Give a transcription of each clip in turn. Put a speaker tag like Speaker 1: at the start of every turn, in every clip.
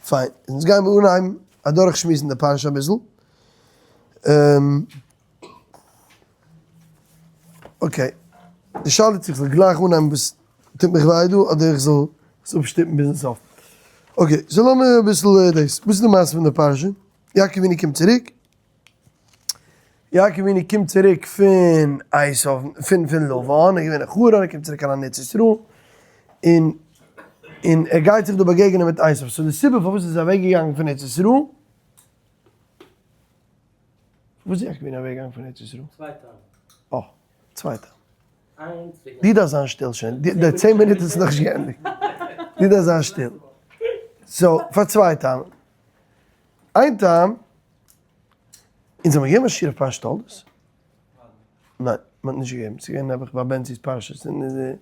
Speaker 1: פיין, אונז גייען מיר אנהייבן אדורכשמועסן די פרשה אביסל. okay, די שאלה איז צו איך זאל גלייך אנהייבן וואס טוט מיך וויי דא, אדער איך זאל עס אפשטופן ביזן סוף. okay, so לאמיר אביסל דאס. וואס איז די מעשה פון די פרשה? יעקב אבינו קומט צוריק, יעקב אבינו קומט צוריק פון עשו, פון פון לבן, ער איז געווען אין חרן, ער קומט צוריק קיין ארץ ישראל, און און ער גייט זיך דא באגעגענען מיט עשו. so די סיבה פארוואס ער איז אוועק געגאנגען פון ארץ ישראל, פארוואס איז יעקב אבינו אוועק געגאנגען פון ארץ ישראל?
Speaker 2: צוויי טעמים.
Speaker 1: אה, צוויי טעמים. דו דארפסט זיין שטיל שוין, די צען מינוט איז נאכנישט געענדיגט. דו דארפסט זיין שטיל. so, פאר צוויי טעמים. איין טעם, אונז האבן געגעבן א שיעור אויף פרשת תולדות? ניין, מען האט נישט געגעבן, ס'איז געווען נעבעך ביי בענצי'ס פרשת, און אונז האבן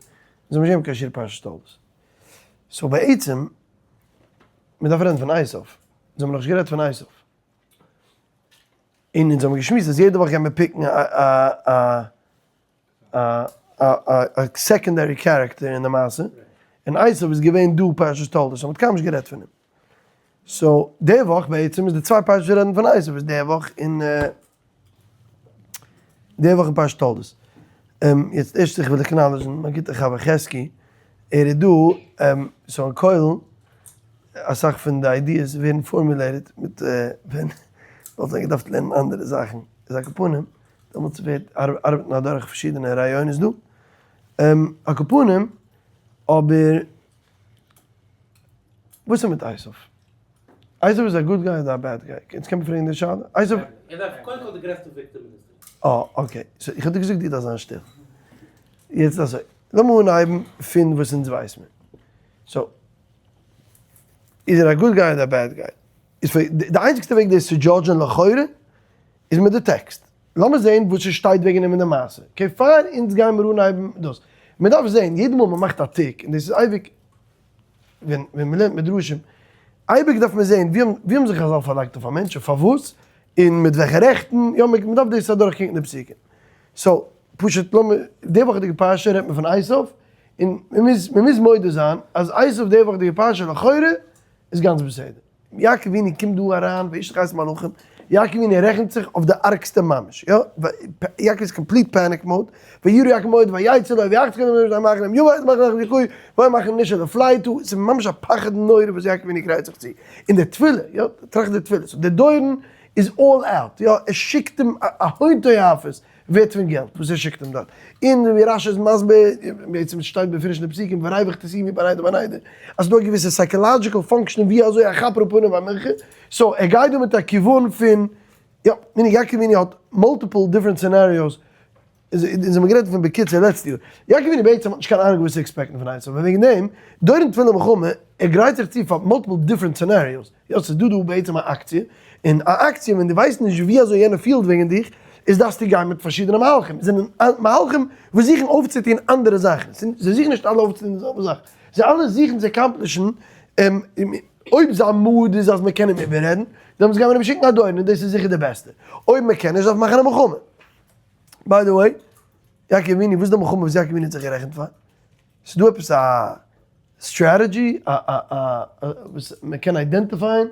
Speaker 1: נישט געגעבן קיין שיעור פרשת תולדות. so בעצם, מען דארף רעדן פון עשיו, אונז האבן נאכנישט גערעדט פון עשיו. און אונז האבן געשמועסט אז יעדע וואך גייען מיר pick ן א א א secondary character אין די מעשה, און עשיו איז געווען דא פרשת תולדות, so מ'האט קיינמאל נישט גערעדט פון אים. so די וואך בעצם איז די צוויי פרשות וואס רעדן פון עשיו איז די וואך און די וואך אין פרשת תולדות. יעצט ערשט איך וויל acknowledge ן מיין גוטער חבר חזקי, ער איז דא, so אין כולל, אסאך פון די ideas ווערן formulated מיט ווען מ'וואלט ווען געדארפט לערנען אנדערע זאכן, איז על כל פנים דעמאלטס ווערט ארבעט מען אדורך פארשידענע רעיונות דא, על כל פנים, אבער וואס איז מיט עשיו? עשיו איז א good guy אדער א bad guy? יעצט קען מען פרעגן די שאלה. עשיו.
Speaker 2: ער דארף קודם כל די גרעסטע victim אין היסטארי.
Speaker 1: אה okay, so איך האב דיר געזאגט דו דארפסט זיין שטיל. יעצט אזוי, לאמיר אנהייבן פון וואס אונז ווייס מיר. so, איז ער א good guy אדער א bad guy? איז די איינציגסטע וועג דאס צו judge ען לכאורה איז מיט די טעקסט. לאמיר זעהן וואס ס'שטייט וועגן אים אין די מעשה. okay, פאר אונז גייען מיר אנהייבן דאס. מען דארף זעהן, יעדע מאל מען מאכט א תיק, און דאס איז אייביג ווען ווען מען לערנט מדרשים, אייביג דארף מען זעהן ווי ווי האבן זיך חזל פארלייגט אויף א מענטש און פארוואס, און מיט וועלכע רעכטן, יא מען דארף דאס אדורכקוקן די פסוקים. so, פשוט לאמיר, די וואכעדיגע פרשה רעדט מען פון עשיו, און מען מוז מען מוז מודה זיין אז עשיו די וואכעדיגע פרשה לכאורה איז גאנץ בסדר. יעקב אבינו קומט דא אריין וישלח עשיו מלאכים, יעקב אבינו רעכנט זיך אויף די ארגסטע ממש, יא, יעקב איז complete panic mode, ויירא יעקב מאוד ויצא לו ויחצו כל המחנה מחנה יבא את מחנה מחנה יחי ויהי מחנה נשאר לפליטה, ס'איז ממש א פחד נורא וואס יעקב אבינו גרייט זיך צו, און די תפילה, יא, טראכט די תפילה, so די דורן איז all out, יא, ער שיקט אים א הון תועפות ווערט פון געלט וואס ער שיקט אים דארט, און ווי רשי איז מסביר, בעצם עס שטייט בפירוש אין די פסוקים וריוח תשימי בנדע בנדע, אז ס'דא א געוויסע psychological function ווי אזוי אכפרה פנים במנחה, so ער גייט דא מיט א כיוון פון, יא, מיני יעקב אבינו האט multiple different scenarios, אונז האבן גערעדט דערפון בקיצור לעצטע יאר, יעקב אבינו בעצם האט נישט קיין אהנונג וואס צו expect ן פון עשו, און וועגן דעם, דורן תפילה מלחמה, ער גרייט זיך צו פאר multiple different scenarios, יא ס'איז דא דא בעצם א אקציע, און א אקציע ווען דו ווייסט נישט ווי אזוי יענער פילט וועגן דיך, איז דארפסטו גיין מיט פארשידענע מהלכים, עס זענען מהלכים וואס זוכן אויפצוטון אנדערע זאכן, זיי זוכן נישט אלע אויפצוטון די זעלבע זאך, זיי אלע זוכן צו accomplish ן, אויב זיין mood איז אז מען קען אים איבעררעדן, דעמאלטס גייען מיר אים שיקן א דורן און דאס איז זיכער די בעסטע, אויב מען קען נישט דארף מען מאכן א מלחמה. by the way, יעקב אבינו, וואס איז די מלחמה וואס יעקב אבינו האט זיך גערעכנט פאר? ס'איז דא עפעס א strategy א א א וואס מען קען identify ען?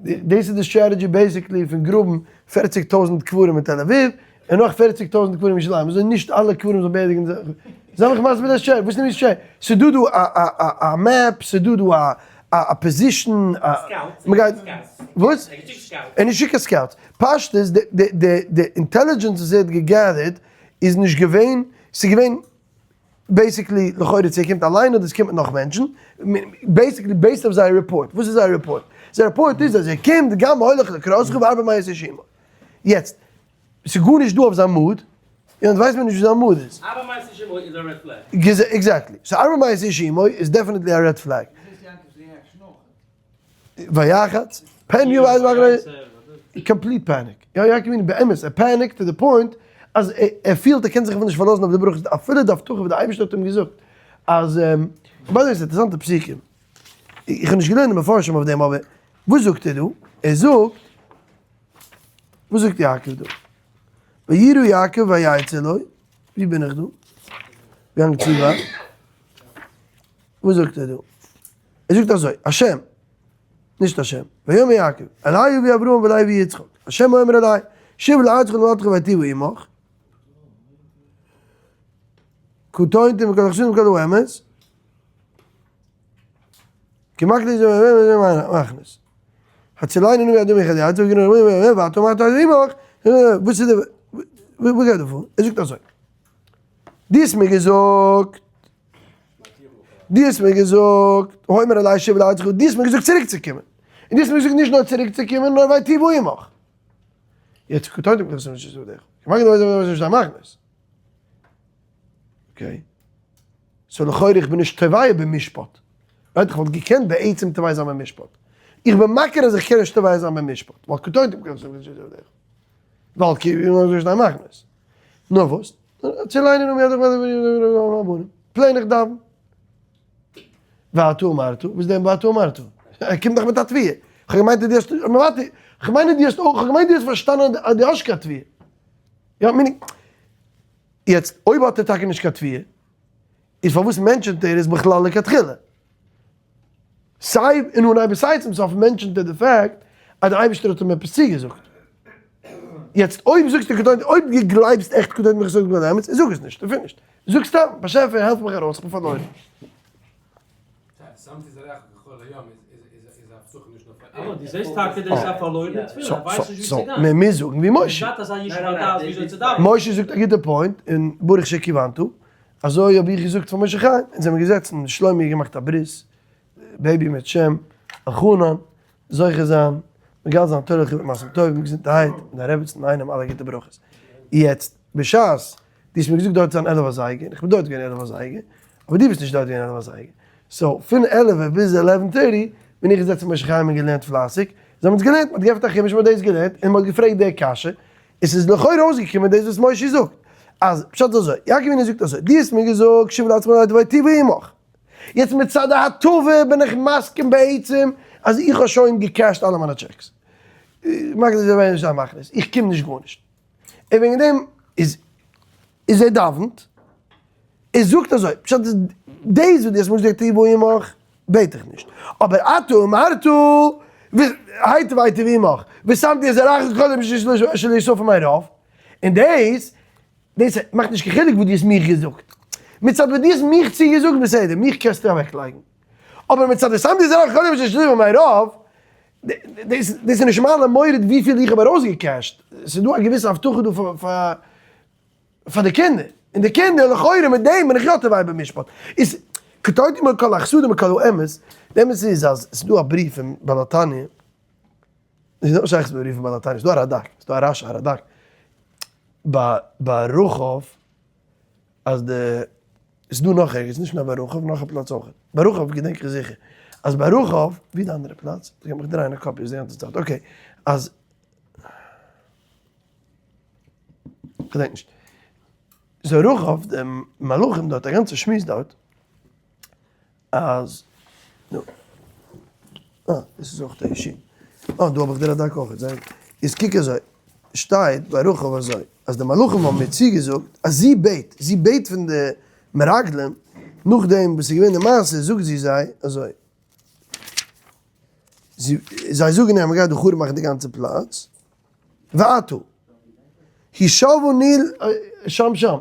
Speaker 1: דאס איז די strategy basically פון גראבן פערציג טויזנט קברים אין תל אביב און נאך פערציג טויזנט קברים אין ירושלים אזוי נישט אלע קברים זאלן באערדיגן זיך. זיי מיך מסביר די strategy, וואס איז די strategy? ס'איז דא דא א א א map, ס'איז דא דא א א position, א מ'גייט וואס? ער נישט שיקן scouts. פשטות די די די intelligence וואס ער האט גע gather ט איז נישט געווען, ס'איז געווען basically לכאורה צו ער קומט אליין אדער עס קומט מיט נאך מענטשן, basically based אויף זייער רעפארט, וואס איז זייער רעפארט? זייער רעפארט איז אז ער קומט גם הולך לקראתך וארבע מאות איש עמו. יעצט, ס'איז גארנישט דא אויף זיין mood, און ווייסט מען נישט ווי זיין mood איז.
Speaker 2: ארבע מאות איש עמו איז א red flag.
Speaker 1: Exactly. So ארבע מאות איש עמו איז definitely א red flag. ויחץ, פן יבא עשו מחנה, complete panic. יא יעקב אבינו באמת, ער panic ט to the point אז ער פילט ער קען זיך אפילו נישט פארלאזן אויף די ברכות, אפילו די הבטחה וואס די אייבערשטער האט אים געזאגט אז, by the way ס'איז אינטערעסאנטע פסוקים, איך האב נישט געלערנט די מפרשים אויף דעם אבער וואס זאגט ער דא? ער זאגט, וואס זאגט יעקב דא? ויירא יעקב ויצא לו, ווי בין איך דא? געגאנגען צו ווייט, וואס זאגט ער דא? ער זאגט אזוי, השם, נישט השם, ויאמר יעקב, אלי אבי אברהם ואלי אבי יצחק, השם אומר אלי, שוב לארצך ולמולדתך והיטיבה עמך, קטונתי מכל החסדים ומכל האמת, כי מקדיש מכניס. הצילני נא מיד עמך יד ואתה אמרת עמך, וואס איז די, וואס גייט דא פאר? ער זאגט אזוי, דו האסט מיר געזאגט, דו האסט מיר געזאגט, האומר אלי שוב לארצך, דו האסט מיר געזאגט צוריק צו קומען, און דו האסט מיר געזאגט נישט נאר צוריק צו קומען, נאר והיטיבה עמך. יעצט קטונתי מכל החסדים ומכל האמת. okay. so לכאורה איך בין נישט תובע במשפט. right איך וואלט געקענט בעצם תובע זיין במשפט. איך בין מכיר אז איך קען נישט תובע זיין במשפט. ווייל קטונתי מכל החסדים ווייל כי אם לא שני מחנות. נאר וואס? צו ליינען און מיד plain איך דאווען. ואתה אמרת, וואס דען ואתה אמרת? ער קומט דאך מיט א תביעה. כ'האב געמיינט אז דו האסט, ווארט, כ'מיין אז דו האסט אויך, כ'האב געמיינט דו האסט פארשטאנען אז דו האסט קיין תביעה. יא, meaning, יעצט, אויב האט ער טאקע נישט קיין תביעה, איז פארוואס mention ט ער עס בכלל לכתחילה? סיי אין אנהייב און סיי צום סוף mention ט ער די fact אז דער אייבערשטער האט אים עפעס צוגעזאגט. יעצט אויב זאגסטו קטונתי, אויב דו גלייבסט עכט קטונתי מכל החסדים ומכל האמת, זאג עס נישט, דערפון נישט. זאג סתם, באשעפער העלף מיך ארויס, איך בין פארלוירן. מען מוז זאגן ווי משה. משה זאגט א גוטע point, און ברוך שכיוונתו, אזוי האב איך געזאגט פאר משה חיים, אונז זעמיר געזעצן, שלומי האט געמאכט א ברית, baby מיט שם, אלחנן, זוכה זיין, מגדל זיין תורה חיבור מעשים טובים, געזונטערהייט, מיט דיין רעבעצן אינאיינעם אלע גוטע ברכות. יעצט, בשעת דו האסט מיר געזאגט דארט זיין 11 אזייגער, איך בין דארט געווען 11 אזייגער, אבער דו ביסט נישט דארט געווען 11 אזייגער, so פון 11 ביז eleven thirty בין איך געזעצן מיט משה חיים און געלערנט פלייסיג, זיי האבן אונז געלערנט, מען האט געעפנט א חומש מען האט דאס געלערנט, און מען האט געפרעגט די קשיא, עס איז לכאורה אויסגעקומען דאס וואס משה זאגט, אז פשט איז אזוי, יעקב אבינו זאגט אזוי, דו האסט מיר געזאגט שוב לארצך והיטיבה עמך, יעצט מצד ההטבה בין איך מסכים בעצם אז איך האב שוין געקעשט אלע מיינע טשעקס, איך קום נישט גארנישט, און וועגן דעם איז איז ער דאווענט, ער זאגט אזוי, פשט איז דאס וואס דו האסט מיר געזאגט היטיבה עמך בעט איך נישט, אבער אתה אמרת היטב היטיב עמך ושמתי את זרעך כחול הים שלא יספר מרוב, און דאס דאס מאכט נישט קיין חילוק וואס דו האסט מיך געזאגט, מצד וואס דו האסט מיך צוגעזאגט בסדר, מיך קענסטו אוועקלייגן, אבער מצד ושמתי את זרעך כחול הים שלא יספר מרוב, דאס איז נישט מעלה מוריד וויפיל איך האב ארויסגעקעשט, ס'איז דא א געוויסע הבטחה דא פאר פאר די קינדער, און די קינדער לכאורה מיט דעם בין איך יא תובע במשפט, איז קטונתי מכל החסדים ומכל האמת, די אמת איז אז ס'איז דא א בריוו פון בעל התניא, ס'איז נישט שייך צו בריוו פון בעל התניא, ס'איז דא א רדק, ס'איז דא א רש"י א רדק, ביי רחב אז די, ס'איז דא נאך ערגעץ, נישט נאר ביי רחב, נאך א פלאץ אויך, ביי רחב געדענק איך זיכער, אז ביי רחב, ווי די אנדערע פלאץ? איך גיי מיך דרייען א קאפ יעצט די גאנצע צייט, okay, אז. כ'געדענק נישט. סאו רחב, די מלאכים דארט, א גאנצע שמועס דארט, אז, נו, אה, דאס איז אויך די אישי. אה, דא האב איך די רדק אויך, זייער גוט. איז קוק אזוי, שטייט ביי רחב אזוי, אז די מלאכים האבן איר צוגעזאגט, אז זי בעט, זי בעט פון די מרגלים, נאכדעם וואס ס'איז געווען די מעשה, זאגט זי זיי אזוי, זיי זאגן איר אז מ'גייט דא חרוב מאכן די גאנצע פלאץ, ועתה, הושבה נא שם שם,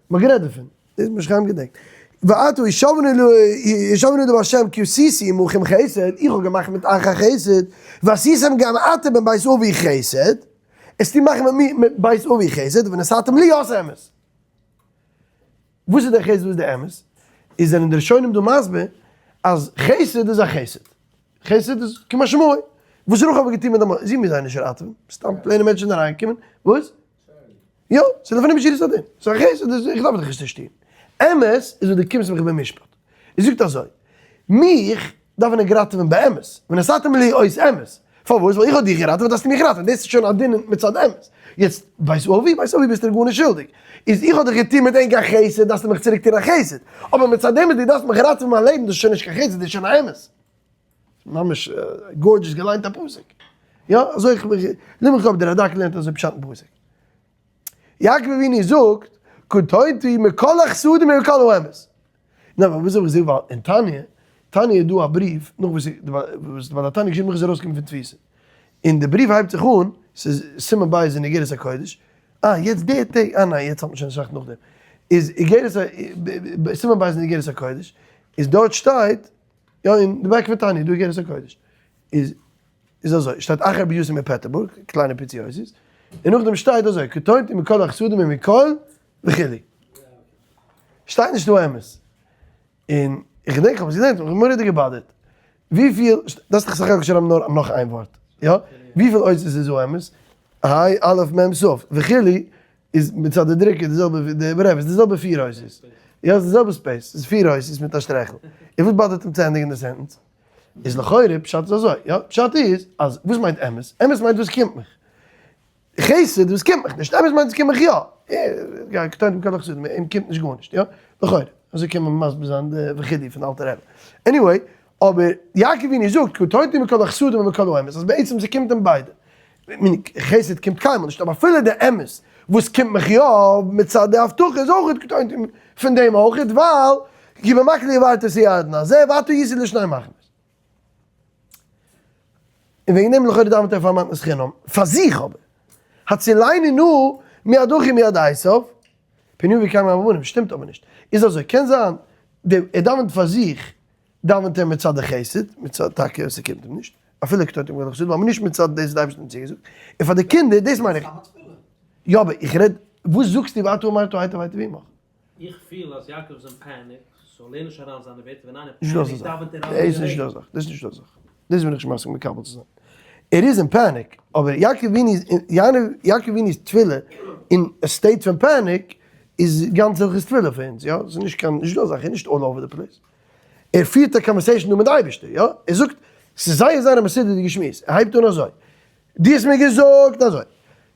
Speaker 1: מ'האט גערעדט דערפון, דאס משה חיים געדענקט, ועתה הושבה נא דבר השם כי עשיתי עמכם חסד, איך האב געמאכט מיט אייך א חסד, ועשיתם גם אתם עם בית אבי חסד, עסטו מאכן מיט מיר מיט בית אבי חסד, ונתתם לי אות אמת. וואס איז דער חסד וואס איז די אמת? איז זענען די ראשונים דא מסביר אז חסד איז א חסד. חסד איז כמשמעו. וואס רחב האט געטון מיט די מ, זי מוז זיי נישט ראטעווען, סתם plain ע מענטשן זענען אריינגעקומען, וואס? יא, ס'איז לפנים משורת הדין. ס'איז א חסד, איז איך דארף דיך נישט נישט טון. אמת איז וואס דו קומסט מיך במשפט. ער זאגט אזוי, מיך דארף מען ראטעווען באמת, ונתתם לי אות אמת. פארוואס? ווייל איך האב דיך געראטעוועט דארפסטו מיך ראטעווען, דאס איז שוין א דין מצד אמת. יעצט, בית אבי, בית אבי ביסטו גארנישט שולדיג. איז איך האב דיך געטון מיט ענק א חסד, דארפסטו מיך צוריק טון א חסד. אבער מצד אמת, דו דארפסט מיך ראטעווען מיין לעבן, דאס איז שוין נישט קיין חסד, דאס איז שוין א אמת. ממש gorgeous געליינט א פסוק. יא, אזוי איך נעם איך אפ די רדק לערנט אזוי פשט אין פסוק. יעקב אבינו זאגט, קטונתי מכל החסדים ומכל האמת. נאר וואס האב איך געזאגט ווייל אין תניא. תניא איז דא א בריוו נאך וואס וואס די בעל התניא געשריבן נאך איז ארויסגעקומען פון תפיסה, און די בריוו הייבט זיך אן, ס'איז סימן ב' אין אגרת הקודש, אה יעצט די טעג, אה ניין יעצט האלט מען שוין אסאך נאכדעם, איז אגרת סימן ב' אין אגרת הקודש, איז דארט שטייט, יא אין די back פון תניא איז דא אגרת הקודש, איז איז אזוי, שטייט אחר ביאתי מפטרבורג, קליינע פיצי אותיות, און נאכדעם שטייט אזוי, קטונתי מכל החסדים ומכל וכו'. שטייט נישט דא אמת. און איך געדענק איך האב עס געלערנט, מיך מורא'דיג געבאדערט. וויפיל, דארפסט דאך סך הכל שרייבן נאר נאך איין ווארט, יא? וויפיל אותיות איז דא אמת? היי, א', מ', ת', וכו', איז מצד די דרוקער די זעלבע ווי די ברעוו, איז די זעלבע פיר אותיות. יא, ס'איז די זעלבע space, ס'איז פיר אותיות מיט א שטרעכל. און וואס באדערט אים צו ענדיגן די sentence? איז לכאורה פשט איז אזוי, יא? פשט איז אז וואס מיינט אמת? אמת מיינט וואס קומט מיך. חסד וואס קומט מיך נישט, אמת מיינט וואס קומט מיך יא. יא, קטנים קען איך זאגן, אים קומט נישט גארנישט, יא? לכאורה. אזוי קען מען מסביר זיין די וכו' פון אלטער רבי. anyway, אבער יעקב אבינו זאגט, קטנתי מכל החסדים ומכל האמת, אז בעצם ס'קומט אים ביידע. חסד קומט קיינמאל נישט, אבער אפילו די אמת וואס קומט מיך יא מצד די הבטחה איז אויך קטנתי פון דעם אויך, ווייל כי במקלי עברתי את הירדן הזה ואתה הייתי לשני מחנות. און וועגן דעם לכאורה דאווענט ער פאר מתנת חינם, פאר זיך אבער, הצילני נא מיד אחי מיד עשיו, פן יבוא קם עם הבנים, שטימט אבער נישט, איז אזוי, קען זיין ער דאווענט פאר זיך, דאווענט ער מצד די חסד, מצד טאקע ס'קומט אים נישט, אפילו קטנתי מכל החסדים, אבער נישט מצד דאס די אייבערשטער האט אים צוגעזאגט, און פאר די קינדער, דאס מיין איך. יא אבער איך רעד, וואס זאגסטו ואתה אמרת היטב היטב עמך?
Speaker 2: איך פיל אז יעקב איז אין panic, so לערן נישט אריין זיינע ווערטער, ווען איינער
Speaker 1: נישט דא
Speaker 2: panic
Speaker 1: אזא זאך,
Speaker 2: דאווענט ער
Speaker 1: דאס איז נישט דא אזא זאך, דאס איז נישט דא אזא זאך, דאס בין איך נישט מסכים מקבל צו זיין. ער איז אין panic, אבער יעקב אבינו'ס, יעקב אבינו'ס תפילה אין א state פון panic איז גאנץ הלכות תפילה פאר אונז, יא? ס'איז נישט קיין, נישט דא אזא זאך, ער איז נישט all over the place. ער פירט א conversation דא מיט די אייבערשטער, יא? ער זאגט, ס'איז זייער זייער א מסודר'דיגע שמועס, ער הייבט אן אזוי, דו האסט מיר געזאגט אזוי,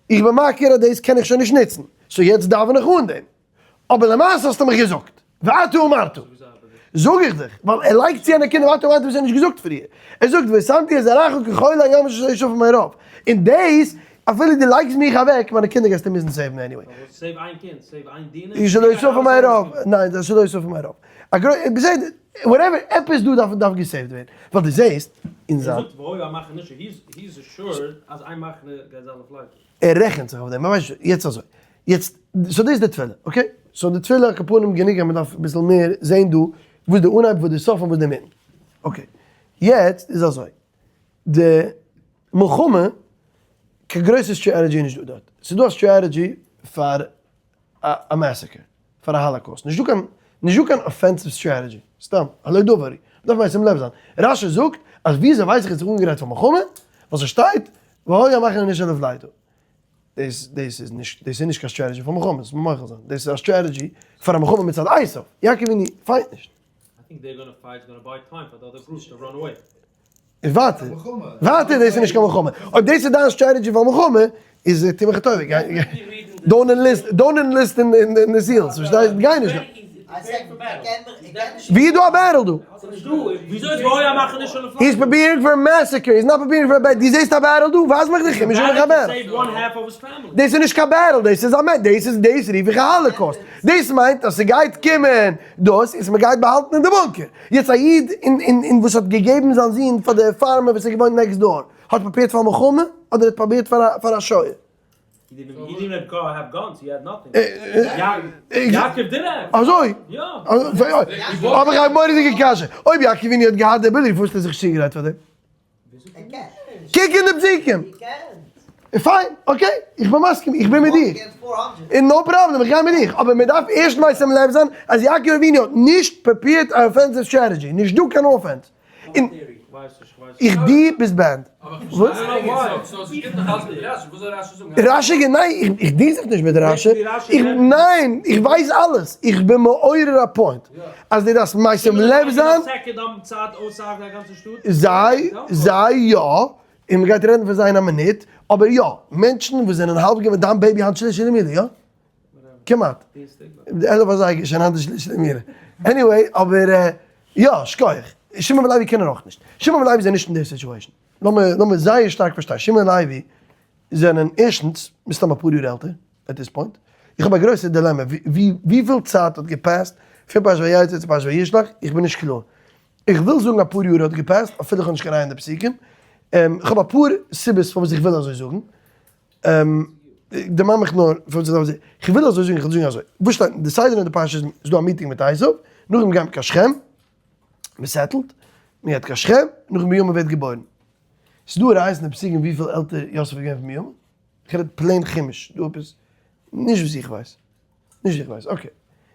Speaker 1: איך בין מכיר אז דאס קען איך שוין נישט נוצן, so יעצט דאווען איך אן דעם. אבער למעשה האסטו מיך געזאגט, ואתה אמרת. זאג איך דיך, ווייל ער לייגט צו א נקודה ואתה אמרת וואס ער האט נישט געזאגט פריער. ער זאגט ושמתי את זרעך כחול הים אשר לא יספר מרוב. און דאס, אפילו דו לייגסט מיך אוועק, מיינע קינדער גייסטו מוזן save ן anyway.
Speaker 2: פארוואס save איין קינד? save איין דינער?
Speaker 1: שלא יספר מרוב. ניין, דאס שלא יספר מרוב. א גרוי, בסדר, whatever, עפעס דא דארף דארף גע save ט ווערן. ווייל דו זעסט, אין זיין.
Speaker 2: ער זאגט והיה המחנה נשאר, he is assured אז איין מחנה גייט זיין לפליטה.
Speaker 1: ער רעכנט זיך אויף דעם, מ'ווייסט נישט, יעצט אזוי, יעצט, so דאס איז די תפילה, okay? so די תפילה על כל פנים גענוג אז מ'דארף אביסל מער זעהן דא וואס די אנהייב וואס די סוף און וואס די מיטן. okay, יעצט איז אזוי, די מלחמה, קיין גרויסע strategy איז נישט דא דארט, ס'איז דא א strategy פאר א massacre, פאר א holocaust, נישט דא קיין, נישט דא קיין offensive strategy, סתם, הלא דבר היא, מ'דארף משים לב זיין, רש"י זאגט אז וויאזוי ווייס איך אז זיך אנגעגרייט פאר מלחמה, ווייל ס'שטייט והיה המחנה נשאר לפליטה. דאס דאס איז נישט דאס איז נישט קיין strategy פאר מלחמה, דאס מוז מוחל זיין, דאס איז א strategy פאר א מלחמה מצד עשיו, יעקב אבינו fight נישט. איז ווייטער, ווייטער דאס איז נישט קיין מלחמה, אויב דאס איז דיין strategy פאר מלחמה, איז טו מיך א טובה, גיי, don't enlist, don't enlist אין די SEALs, פארשטייסט, גיי נישט דא. ווי איז דא א battle דא? he's preparing for massacre, he's not preparing for א battle, דו זעסט א battle דא? ווייז מיך די חומש און איך א battle. דאס איז נישט קיין battle, דאס איז א מ, דאס איז, דאס רוף איך א holocaust. דאס מיינט אז ס'גייט קומען דאס און מ'גייט באהאלטן אין די bunker. יעצט א איד אין אין אין וואס האט געגעבן זיין זון פאר די farmer וואס איז געוואוינט next door, האט פרובירט פאר מלחמה אדער האט פרובירט פאר א פאר א שואה? אזוי? האב איך א מורא'דיגע קשיא, אויב יעקב אבינו האט געהאט די ability פארוואס האט ער זיך נישט צוגעגרייט פאר דעם? קוק אין די פסוקים! fine, okay, איך בין מסכים, איך בין מיט דיר. און no problem, איך גיי מיט דיך, אבער מען דארף ערשט משים לב זיין אז יעקב אבינו האט נישט פרובירט א offensive strategy, נישט דא קיין offense. און איך דו ביסט banned. וואס? רש"י ניין איך דין זיך נישט מיט רש"י, איך ניין איך ווייס אלעס, איך בין מעורר א point אז דו דארפסט משים לב זיין, זיי זיי יא, און מ'גייט רעדן פון זיי אין א מינוט, אבער יא, מענטשן וואס זענען האלב געווען דיין baby היינט שלישי למילה יא? כמעט. די 11 אזייגער איז שוין היינט די שלישי למילה. anyway, אבער יא, שכוח. שמעון ולוי קענען אויך נישט. שמעון ולוי זענען נישט אין די situation. לאמיר לאמיר זייער שטארק פארשטיין, שמעון און לוי זענען ערשטנס מסתם אפאר יאר עלטער at this point. איך האב א גרויסע dilemma, וויפיל צייט האט געפעסט פון פרשת ויצא צו פרשת וישלח, איך בין נישט קלאר. איך וויל זאגן אפאר יאר האט געפעסט, אפילו איך האב נישט קיין ראיה אין די פסוקים. איך האב אפאר סיבות פארוואס איך וויל אזוי זאגן. דערמאן מיך נאר פארוואס איך דארף אזוי, איך וויל אזוי זאגן, איך וויל זאגן אזוי. וואס שטייט אין די סדר אין די פרשה איז דא א meeting מיט עשיו, נאכדעם גייט מען קיין שכם, מען settle ט, מען גייט קיין שכם, נאכדעם בנימין ווערט געבוירן. ס'איז דא ראיות אין די פסוקים וויפיל עלטער יוסף איז געווען פון בנימין? איך רעד plain חומש, דא עפעס נישט וואס איך ווייס. נישט איך ווייס, okay.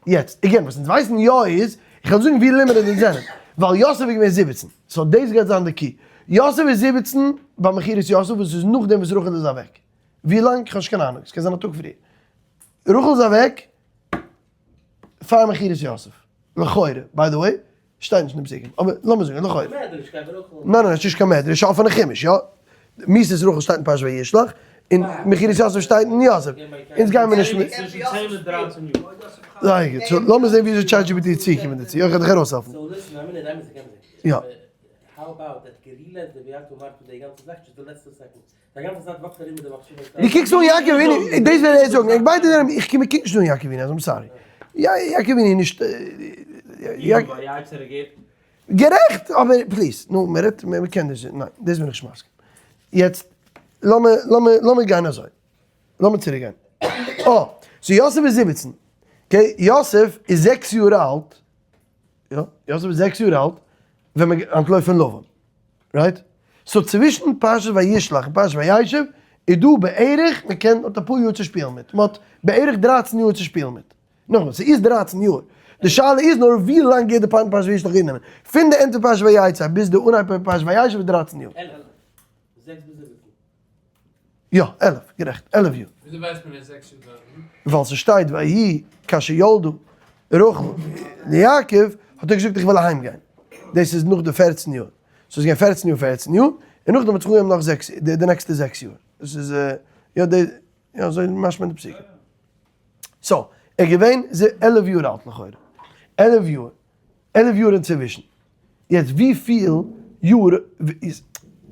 Speaker 1: יעצט, again, וואס אונז ווייסן יא איז, איך וועל זאגן ווי limited אונז זענען, ווייל יוסף איז געווען 17, so דאס גייט זיין די key. יוסף איז 17 ביי מכירת יוסף וואס איז נאכדעם וואס רחל איז אוועק. ווי לאנג? איך האב נישט קיין אהנונג, עס קען זיין א טאג פריער. רחל איז אוועק פאר מכירת יוסף, לכאורה, by the way, שטייט נישט אין די פסוקים, אבער לאמיר זאגן לכאורה. ניין ניין, ס'נישט קיין מדרש, ס'איז אפענע חומש, יא. מיתת רחל שטייט אין פרשת וישלח, און מכירת יוסף שטייט אין יוסף. אונז גייען מיר נישט מיט. זייער גוט, so לאמיר זען וויאזוי ChatGPT איז צוגעקומען דערצו, יא איך וועל דיך ארויסהעלפן. יא. דו קוקסט אן יעקב אבינו, דאס וועל איך זאגן, איך ביידע זענען, איך קוק נישט אן יעקב אבינו, אז I'm sorry. יעקב אבינו איז נישט. גערעכט, אבער please, נו, מען רעדט, מען קען דאס, ניין, דאס בין איך נישט מסכים. יעצט, לאמיר, לאמיר, לאמיר גיין אזוי. לאמיר צוריק גיין. אה, so יוסף איז 17. Okay, יוסף איז 6 יאר אלט. יא, יוסף איז 6 יאר אלט, ווען מען אנטלויפט פון לבן. Right? So צווישן פרשת וישלח און פרשת וישב איז דא בערך, מען קען, האט אפאר יאר צו שפילן מיט. מען האט בערך 13 יאר צו שפילן מיט. נאכאמאל, ס'איז 13 יאר. די שאלה איז נאר ווי לאנג גייט די פארן פרשת וישלח אננעמען. פון די ענדע פרשת ויצא ביז די אנהייב פון פרשת וישב איז 13 יאר. יא, 11, גערעכט, 11 יאר.
Speaker 3: וויאזוי ווייסט מען ער איז 6 יאר דארטן?
Speaker 1: ווייל ס'שטייט ויהי כאשר ילדה רחל ליעקב, האט ער געזאגט איך וויל אהיים גיין. דאס איז נאך די 14 יאר. ס'איז געווען 14 יאר 14 יאר, און נאכדעם האט זיך אנגעהויבן נאך זעקס, די נעקסטע 6 יאר. דאס איז, יא, די, יא, אזוי משמע אין די פסוקים. So, ער איז געווען 11 יאר אלט לכאורה. 11 יאר. 11 יאר אינצווישן. יעצט וויפיל יאר איז,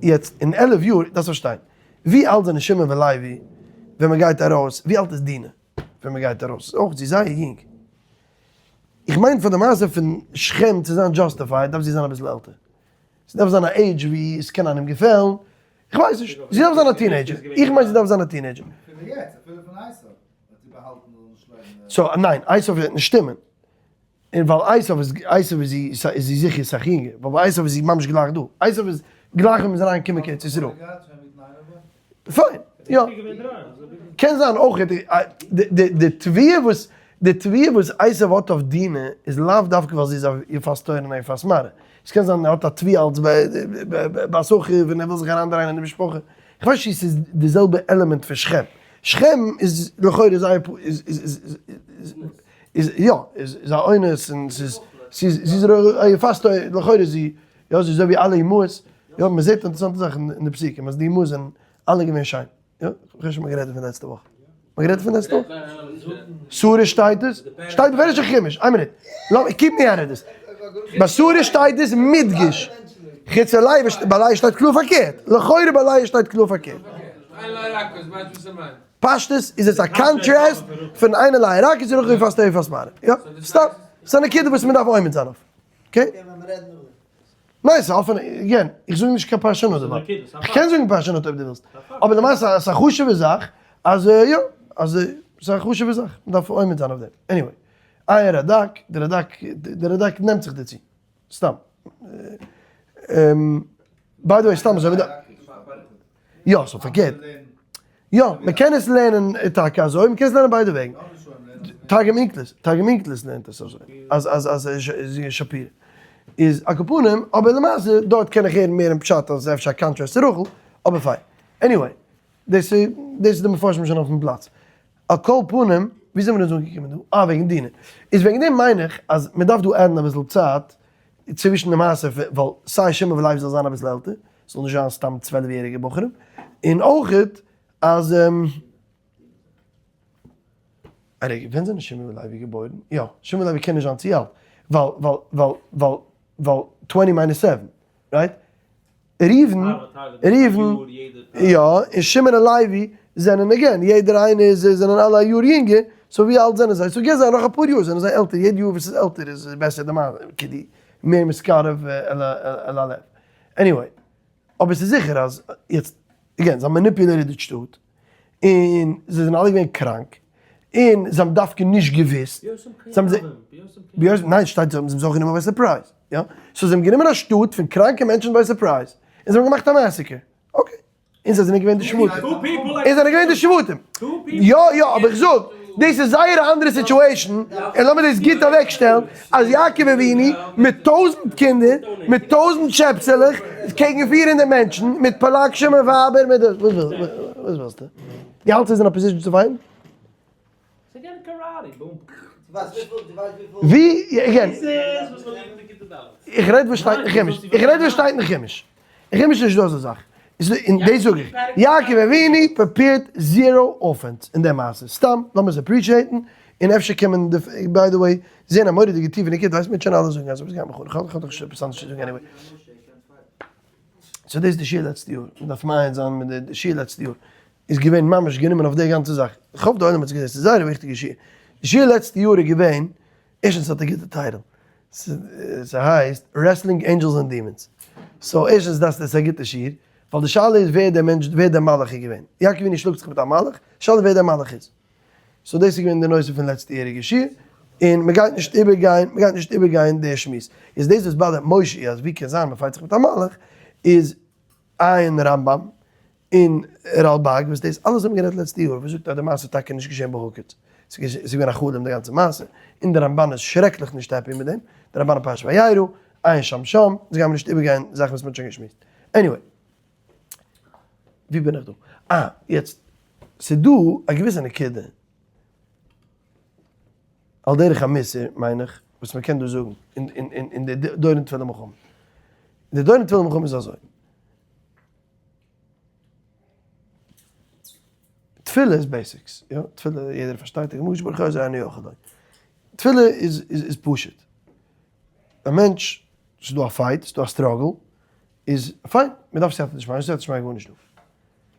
Speaker 1: יעצט אין 11 יאר, דארפסט פארשטיין, ווי אלט זענען שמעון ולוי ווען מען גייט ארויס, ווי אלט איז דינה ווען מען גייט ארויס? אויך זי איז זייער יונג. איך מיין פאר די מעשה פון שכם צו זיין justified דארף זי זיין אביסל עלטער. ס'דארף זיין א עידזש ווי עס קען איינעם געפעלן, איך ווייס נישט, זי דארף זיין א teenager, איך מיין זי דארף זיין א teenager. So ניין, עשיו וועט נישט שטימען. און ווייל עשיו איז, עשיו איז זי, איז זי זיכער סאך יונגער, ווייל ביי עשיו איז זי ממש גלייך דא, עשיו איז גלייך ווען מ'איז אריין געקומען קיין ארץ ישראל. פיין, יא. קען זיין אויך, די תביעה וואס, די תביעה וואס עשיו האט אויף דינה איז לאו דווקא ווייל זי איז א יפת תואר און א יפת מראה. עס קען זיין ער האט א תביעה אלס בת אחיו און ער וויל זיך אריינדרייען אין די משפחה. איך ווייס נישט צו ס'איז די זעלבע עלעמענט פון שכם. שכם איז לכאורה זייער איז איז איז יא, איז א אונס און ס'איז ס'איז זי איז א יפת תואר, לכאורה איז זי יא זי איז אזוי ווי אלע אמהות, יא מ'זעט אינטערעסאנטע זאכן אין די פסוקים אז די אמהות זענען אלע געווען שיין, יא כ'האב שוין גערעדט דערפון לעצטע וואך, מ'האט גערעדט דערפון לעצטע וואך? שרה שטייט עס? שטייט בפירוש אין חומש, איין מינוט, לאמיר keep me out of this, ביי שרה שטייט עס מודגש, חוץ פון לאה, ביי לאה שטייט קלאר פארקערט, לכאורה ביי לאה שטייט קלאר פארקערט. פשטות איז עס א contrast פון עיני לאה רכות און רחל יפת תואר יפת מראה. יא, סתם, ס'איז א נקודה וואס מ'דארף עומד זיין אויף. Okay? ניין, ס'איז אפען, again, איך זאג נישט קיין פרשנות דערביי. איך קען זאגן פרשנות אויב דו ווילסט. אבער למעשה ס'איז א חשוב'ע זאך אז יא, אז ס'איז א חשוב'ע זאך, מ'דארף עומד זיין אויף דעם. Anyway, איי רדק, די רדק, די רדק נעמט זיך דערצו. סתם. By the way, סתם אזוי ווי די. יא, so פארקערט. יא, מען קען עס לערנען טאקע אזוי, מען קען עס לערנען ביידע וועגן. תרגום אונקלוס, תרגום אונקלוס לערנט עס אזוי, אז אז אז שפירא איז על כל פנים, אבער למעשה דארט קען איך הערן מער אין פשט אז אפשר א contrast צו רחל, אבער פיין. Anyway, דאס איז דאס איז די מפרשים שוין אויפן פלאץ. על כל פנים, ווי זענען מיר אונז אנגעקומען דא? אה, וועגן דינה. איז וועגן דעם מיין איך אז מען דארף דא add ן אביסל צייט צווישן די מעשה פון, ווייל סיי שמעון ולוי זאל זיין אביסל עלטער, ס'זאל נישט זיין סתם 12 יעריגע בחורים, און אויכעט אז א רגע, ווען זענען שמעון ולוי געבוירן? יא, שמעון ולוי קען נישט זיין צו אלט, ווייל ווייל ווייל ווייל ווייל 20 minus 7, right? ראובן, ראובן, יא, און שמעון און לוי זענען again, יעדער איינער איז, זענען אלע א יאר יונגער, so ווי אלט זענען זיי? So גיב זיי נאך אפאר יאר זענען זיי עלטער, יעדע יאר וואס איז עלטער איז בעסער די מעלה, כדי. מער מתקרב אל הלב. Anyway, אבער ס'איז זיכער אז יעצט, again, זיי האבן manipulated די שטאט, און זיי זענען אלע געווען קראנק, און זיי האבן דווקא נישט געוואוסט, זיי האבן זיי, ניין שטייט זיי האבן זיי אויך גענומען ביי surprise, יא, so זיי האבן גענומען א שטאט פון קראנקע מענטשן ביי surprise, און זיי האבן געמאכט א massacre, okay. און זיי זענען געווען די שבטים. און זענען געווען די שבטים. יא יא, אבער איך זאג, דאס איז זייער א אנדערע situation, און לאמיר דאס גוט אוועקשטעלן, אז יעקב אבינו מיט 1000 קינדער, מיט 1000 שעפסעלעך, קעגן 400 מענטשן, מיט פלגשים און ווייבער, מיט דאס, וואס ווילסטו? דו האלטסט זיי זענען א position צו fight ן? ווי, again, איך רעד וואס שטייט אין חומש, איך רעד וואס שטייט אין חומש, אין חומש איז נישטא אזא זאך, און דאס זאג איך, יעקב אבינו prepared zero offense אין די מעשה, סתם לאמיר עס appreciate ן, און אפשר קען מען, by the way, זען א מורא'דיגע טיפע נקודה, ווייסט מ'וועט שוין אלע זאגן אז עפעס גייט מיך אן, איך האב דאך נישט עפעס אנדערש צו זאגן anyway. So דאס איז די שיעור לעצטע יאר, מ'דארף מעיין זיין מיט די שיעור לעצטע יאר. איז געווען ממש גענומען אויף די גאנצע זאך, איך האף די עולם האט עס געזען, ס'איז זייער א וויכטיגע שיעור, די שיעור לעצטע יאר איז געווען, ערשטנס האט א גוטע title, ס'הייסט Wrestling Angels and Demons, so ערשטנס דאס איז א גוטע שיעור, ווייל די שאלה איז ווער דער מענטש, ווער דער מלאך איז געווען, יעקב אבינו שלאגט זיך מיט א מלאך, די שאלה איז ווער דער מלאך איז, so דאס איז געווען די נושא פון לעצטע יעריגע שיעור, און מ'גייט נישט איבערגיין, מ'גייט נישט איבערגיין די שמועס, איז דאס וואס bother ט משה אז ווי קען זיין מ'fight זיך מיט א מלאך, איז עיין רמב"ם, און רלבג וואס דאס אלעס האבן גערעדט לעצטע יאר וואס זאגט אז די מעשה איז טאקע נישט געשען בהקיץ, ס'איז געווען א חלום די גאנצע מעשה, און די רמבן איז שרעקליך נישט happy מיט דעם, די רמבן אין פרשת וירא, עיין שם שם, יעצט גיימיר נישט איבערגיין זאכן וואס מ'האט שוין געשמועסט. Anyway. ווי בין איך דא? אה, יעצט, ס'איז דא א געוויסע נקודה, על דרך המוסר מיין איך, וואס מ'קען דא זאגן, אין די דורון תפילה מלחמה. די דורון תפילה מלחמה איז אזוי. תפילה איז basics, יא, תפילה יעדער פארשטייט, איך מוש ברוך הוא אני יכול. תפילה איז איז פשוט. א מענטש, ס'איז דא א fight, ס'איז דא א struggle, איז פיין, מען דארף סייעתא דשמיא, נישט סייעתא דשמיא גארנישט דא.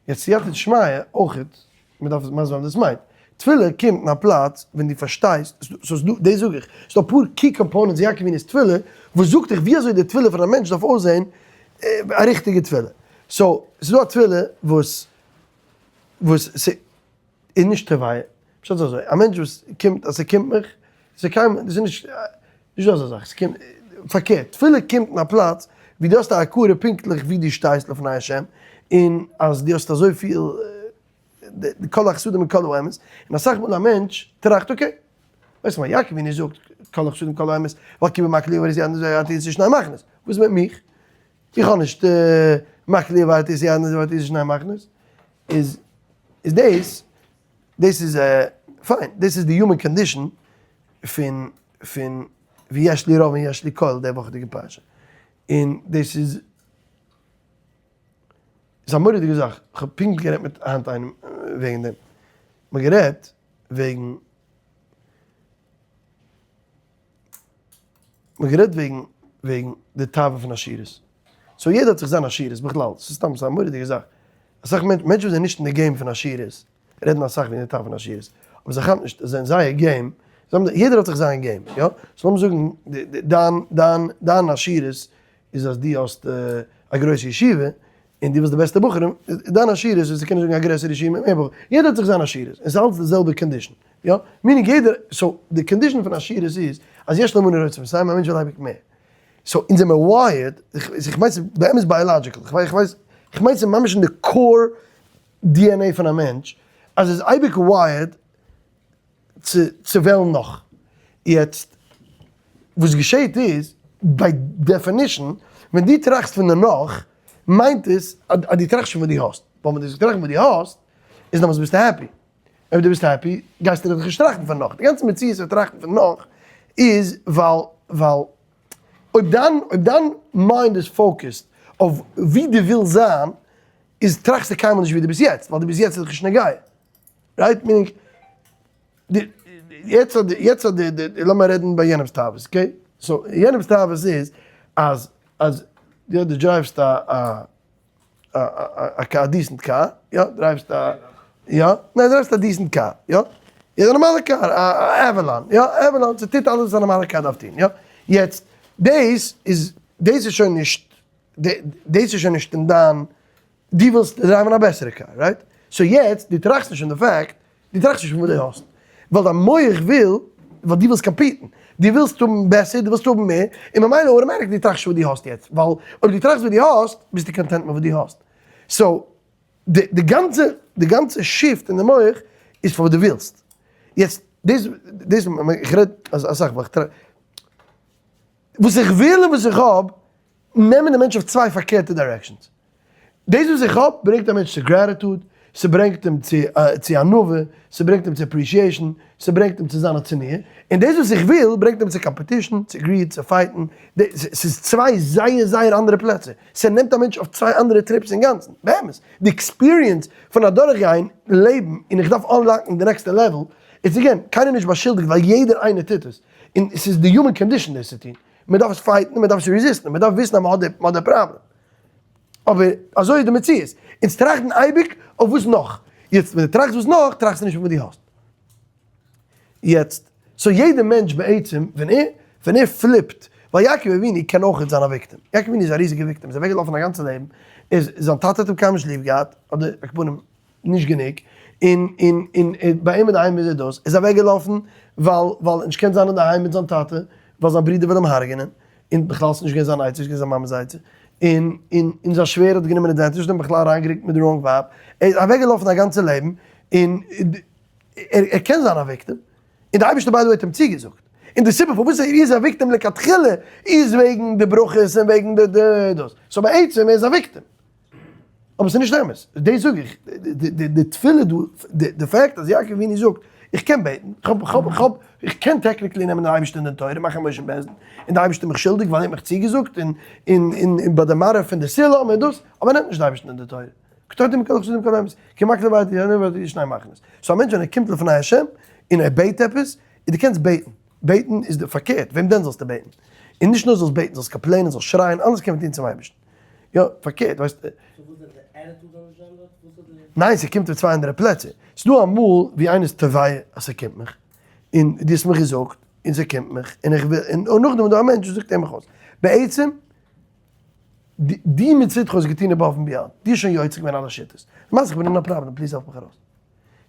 Speaker 1: יעצט סייעתא דשמיא אויכעט, מען דארף מסביר זיין וואס דאס מיינט. תפילה קומט אין א פלאץ ווען דו פארשטייסט, ס'איז דא, דאס זאג איך, ס'איז דא אפאר key components אין יעקב אבינו'ס תפילה, וואס זאגט דיך ווי אזוי די תפילה פון א מענטש דארף אויסזען, א ריכטיגע תפילה. So, ס'איז דא א תפילה וואס וואס ס'איז נישט טבעי. פשט איז אזוי, א מענטש וואס קומט אז ס'קומט מיך, ס'קיינמאל, דאס איז נישט, נישט דא אזא זאך, ס'קומט, פארקערט, תפילה קומט אין א פלאץ ווי דו האסט א הכרה פונקטליך ווי דו שטייסט לפני השם, און אז דו האסט אזויפיל די כל החסדים און כל האמת, און אסאך מאל א מענטש טראכט okay, ווייסט מה יעקב אבינו זאגט כל החסדים כל האמת, ווייל כי במקלי עברתי ירדן ועברתי את שני מחנות, וואס מיט מיך? איך האב נישט מקלי עברתי ירדן ועברתי את שני מחנות, איז איז דאס, דאס איז פיין, דאס איז די human condition פון פון ויש לי רב און יש לי כל די וואכעדיגע פרשה, און דאס איז איז א מורא'דיגע זאך, איך האב פונקט גערעדט מיט היינט איינעם וועגן דעם, מ'האט גערעדט וועגן, מ'האט גערעדט וועגן וועגן די תאווה פון עשירות, so יעדער האט זיך זיין עשירות בכלל, ס'איז סתם ס'איז א מורא'דיגע זאך, אסאך מענטשן וואס זענען נישט אין די game פון עשירות רעדן אסאך וועגן די תאווה פון עשירות, אבער זיי כאפן נישט אז אין זייער game, יעדער האט זיך זיין game, יא? So לאמיר זאגן דיין דיין דיין עשירות איז אז דו האסט א גרויסע ישיבה, און דו ביסט די בעסטע בחורים, דיין עשירות איז צו קענען זאגן א גרעסערע ישיבה מיט מער בחורים, יעדער האט זיך זיין עשירות, און ס'איז אלץ די זעלבע condition, יא? Meaning יעדער, so די condition פון עשירות איז אז יש לו מנה רוצה מאתים, א מענטש וויל אייביג מער. So אונז זעמער wired, איך מיין ס'איז באמת biological, איך ווייס, איך מיין ס'איז ממש אין די core DNA פון א מענטש, אז ער איז אייביג wired צו צו וועלן נאך. יעצט וואס געשעהט איז, by definition, ווען דו טראכסט פון די נאך, מיינט עס אז דו טראכסט שוין וואס דו האסט. ווייל ווען דו טראכסט וואס דו האסט, איז דעמאלטס ביסטו happy. אויב דו ביסט happy, גייסטו דאך נישט טראכטן פון נאך. די גאנצע מציאות פון טראכטן פון נאך איז ווייל ווייל אויב דיין אויב דיין mind איז focused אויף ווי דו ווילסט זיין, איז טראכסטו קיינמאל נישט ווי דו ביסט יעצט, ווייל דו ביסט יעצט איז דאך נישט נוגע. Right? Meaning, יעצט האט די, יעצט האט די, די, לאמיר רעדן ביי יענעמ'ס תאוות, okay? So, יענעמ'ס תאוות איז אז, אז, יא, דו drive סט א, א, א, א, א, א decent car, יא, drive סט א, יא, ניין, drive סט א decent car, יא, יא, א נארמאלע קאר, א, א Avalon, יא, Avalon, ס'טוט אלעס וואס א נארמאלע קאר דארף טון, יא, יעצט. דאס איז, דאס איז שוין נישט, דאס איז שוין נישט אין דיין, דו ווילסט drive ן א בעסערע קאר, right? So יעצט, דו טראכסט נישט פון די fact, דו טראכסט נישט פון וואס דו האסט, ווייל דיין מח וויל, ווייל דו ווילסט compete ן, דו ווילסט האבן בעסער, דו ווילסט האבן מער, און ממילא automatically דו טראכסט נישט וואס דו האסט יעצט, ווייל אויב דו טראכסט וואס דו האסט, ביסטו content מיט וואס דו האסט. So, די גאנצע, די גאנצע shift אין די מח איז פאר וואס דו ווילסט. יעצט, דאס, דאס, איך רעד אסאך ווייל איך טראכט, וואס איך וויל און וואס איך האב, נעמען די מענטש אויף צוויי פארקערטע directions. דאס וואס איך האב ברענגט א מענטש צו gratitude, ס'ברענגט אים צו ענווה, ס'ברענגט אים צו appreciation, ס'ברענגט אים צו זיין א צנוע, און דאס וואס איך וויל ברענגט אים צו competition, צו greed, צו fight ן, ס'איז צוויי זייער זייער אנדערע פלעצער, ס'נעמט א מענטש אויף צוויי אנדערע trips אינגאנצן, באמת, די experience פון אדורכגיין לעבן און איך דארף unlock ן די נעקסטע level, איז again, קיינער נישט באשולדיגט ווייל יעדער איינער טוט עס, און ס'איז די human condition דאס צו טון, מ'דארף עס fight ן און מ'דארף עס resist ן, מ'דארף וויסן אז מ'האט די פראבלעם. אבער אזוי איז די מציאות, אונז טראכטן אייביג אויף וואס נאך, יעצט ווען דו טראכסט וואס נאך, טראכסטו נישט פון וואס דו האסט. יעצט, so יעדע מענטש בעצם, ווען ער, ווען ער flip ט, ווייל יעקב אבינו קען אויכעט זיין א victim, יעקב אבינו איז א ריזיגע victim, איז אוועקגעלאפן א גאנצע לעבן, איז, זיין טאטע האט אים קיינמאל נישט ליב געהאט, אדער על כל פנים נישט גענוג, און, און, און, ביי אים אינדערהיים איז ער דאס, איז אוועקגעלאפן ווייל, ווייל ער נישט געקענט זיין אינדערהיים מיט זיין טאטע, ווייל זיין ברודער וויל אים הרג'נען, און בכלל ס'נישט געווען זיין עצה, ס'איז געווען זיין מאמע'ס עצה, און און און זיין שווער האט גענומען advantage און אים בכלל אריינגערוקט מיט די wrong ווייב, ער איז אוועקגעלאפן א גאנצע לעבן, און ער ער קען זיין א victim, און די אייבערשטער by the way האט אים צוגעזאגט, און די סיבה פארוואס ער איז א victim לכתחילה איז וועגן די ברכות און וועגן די די דאס, so בעצם ער איז א victim. אבער ס'איז נישט אמת, דאס זאג איך, די תפילה דא, די fact אז יעקב אבינו זאגט, איך קען בעטן, איך האב, איך האב, איך קען technically נעמען די אייבערשטער אין דין תורה, מאכן א motion בית דין, און די אייבערשטער מיך שולדיג ווייל ער האט מיך צוגעזאגט, און און און ביי די מראה פון די סולם און דאס, אבער ער נעמט נישט די אייבערשטן אין די תורה. קטורתי מכל החסידים כל האמת, כי מקנה ואתי יענה ואתי שני מחנות. so א מענטש ווען ער קומט לפני השם, און ער בעט עפעס, און דו קענסט בעטן, בעטן איז די פארקערט, וועם דען זאלסטו בעטן? און נישט נאר זאלסט בעטן, זאלסט complain ען, זאלסט שרייען, אלעס קען מען טון צום אייבערשטן. יא, פארקערט, ווייסט. ניין, ס'קומט פון צוויי אנדערע פלעצער. ס'דא אמאל ווי איינער איז תובע אז ס'קומט מיך, און דו האסט מיך געזאגט, און ס'קומט מיך, און איך וויל, און נאכדעם איז דא א מענטש וואס זאגט הער מיך אויס. בעצם, דו מצדך האסט געטון above and beyond, דו האסט שוין יוצא געווען אלע שיטות. למעשה איך בין אין א פראבלעם, please העלף מיך ארויס.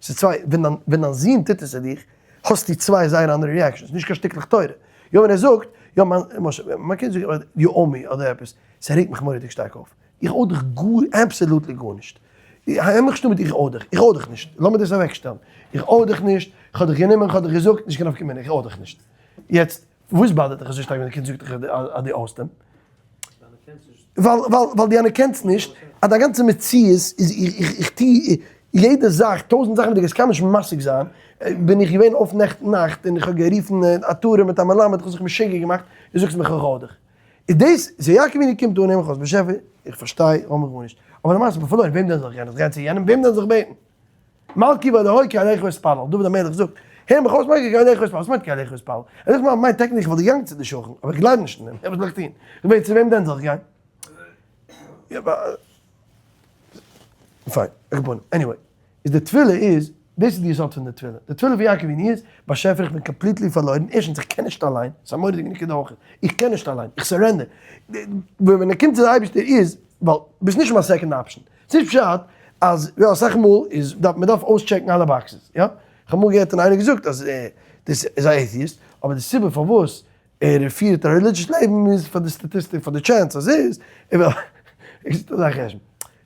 Speaker 1: ס'איז צוויי, ווען דיין ווען דיין זון טוט עס צו דיך, האסטו צוויי זייער אנדערע reactions, נישט קיין שטיקלעך תורה. יא ווען ער זאגט, יא מיין, למשל, מיין קינד זאגט you owe me אדער עפעס, ס'רעגט מיך מורא'דיג שטארק אויף. איך owe דיך גאר, absolutely גארנישט. הייב מיך נישט אן מיט איך owe דיך, איך owe דיך נישט, לאמיר דאס אוועקשטעלן. איך owe דיך נישט, איך האב דיך גענומען, איך האב דיך געזאגט, נישט קיין נפקא מינה, איך owe דיך נישט. יעצט, וואס bother ט דיך אזוי שטארק ווען די קינד זאגט דיך אז דו owe סט אים? ווייל ווייל דו אנערקענסט נישט אז דיין גאנצע מציאות איז איך איך טו יעדע זאך, טויזנט זאכן וואס דו קענסט קיינמאל נישט משיג זיין, בין איך געווען אויף נעכטן נאכט און איך האב גערופן א תורה מיט א מלמד, איך האב זיך משוגע געמאכט, דו זאגסט מיך איך owe דיך. איז דאס, so יעקב אבינו קומט אן נעם איך אויס, באשעפער, איך פארשטיי, איך האב מיך גארנישט, אבער למעשה איך בין פארלוירן, וועם דען זאל איך גיין? זאל איך גיין צו יענעם? וועם דען זאל איך בעטן? מלכי ואלוהי כי אליך אתפלל, דוד המלך זאגט, הער מיך אויס מלכי כי אליך אתפלל, וואס מיינט כי אליך אתפלל? ער זאגט מיין מיינט technically איך וואלט געגאנגען צו די שכן, אבער איך גלייב נישט אין אים, וואס זאל איך טון? איך ווייס צו וועם דען זאל איך גיין? פיין, איך בין, anyway, איז די תפילה איז, דאס איז די יסוד פון די תפילה, די תפילה פון יעקב אבינו איז, באשעפער איך בין completely פארלוירן, ערשטנס איך קען נישט אליין, ס'איז א מורא'דיגע נקודה אויך, איך קען נישט אליין, איך surrender, ווען ער קומט צו די אייבערשטער איז, ווייל ביסט נישט מיין second option, ס'נישט פשט אז יא אסאך מאל איז דארף מען דארף אויסטשעקן אלע boxes יא, כ'האב אמאל געהערט און איינער געזאגט אז דאס איז א atheist אבער די סיבה פארוואס ער פירט א religious לעבן איז פאר די statistic פאר די chance אז איז ער וויל ער זאגט אזא חשבון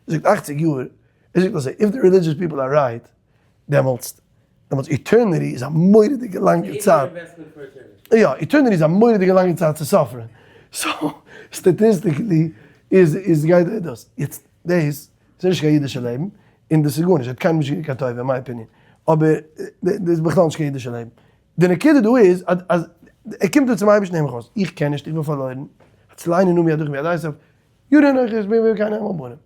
Speaker 1: ער זאגט אכציג יאר ער זאגט אזוי if the religious people are right דעמאלטס דעמאלטס eternity איז א מורא'דיגע לאנגע צייט. יא, eternity איז א מורא'דיגע לאנגע צייט צו suffer ען. so, statistically איז איז גייט דאס. יעצט דאס איז נישט קיין אידישע לעבן, און דאס איז גארנישט, ער האט קיינמאל נישט געגעבן קיין טובה אין my opinion. אבער דאס איז בכלל נישט קיין אידישע לעבן. די נקודה דא איז אז אז ער קומט דא צום אייבערשטן הער מיך אויס, איך קען נישט, איך בין פארלוירן, הצילני נא מידך ומיד עשיו, ירא אנכי את בני וקיין אם הבנים.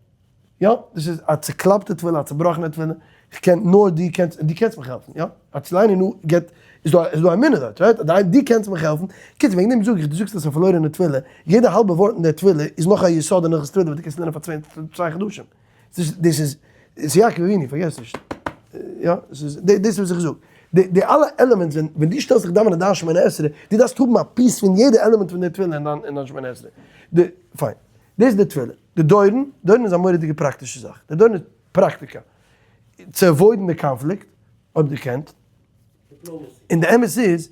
Speaker 1: יא, דאס איז א צוקלאפטע תפילה, א צובראכענע תפילה, איך קען נאר דו קענסט, דו קענסט מיך העלפן, יא, הצילני נא געט, איז דא איז דא אמונה דארט, right? דו קענסט מיך העלפן, קיצור וועגן דעם זאג איך, דו זאגסט עס איז א פארלוירענע תפילה, יעדע האלבע ווארט אין דער תפילה איז נאך א יסוד אין הלכות תפילה וואס דו קענסט לערנען פאר צוויי חדשים, דאס איז, דאס איז יעקב אבינו, פארגעס נישט, יא, דאס איז וואס איך זאג, די די אלע elements ווען ווען דו שטעלסט זיך דאווענען דיין שמונה עשרה, דו דארפסט האבן א piece פון יעדע element פון די תפילה אין דיין אין דיין שמונה עשרה. די, פיין. דאס איז די תפילה. די דורון, דורון איז א מורא'דיגע פראקטישע זאך. די דורון איז פראקטיקא. צו avoid ן די קאנפליקט, אויב דו קענסט. און די אמת איז,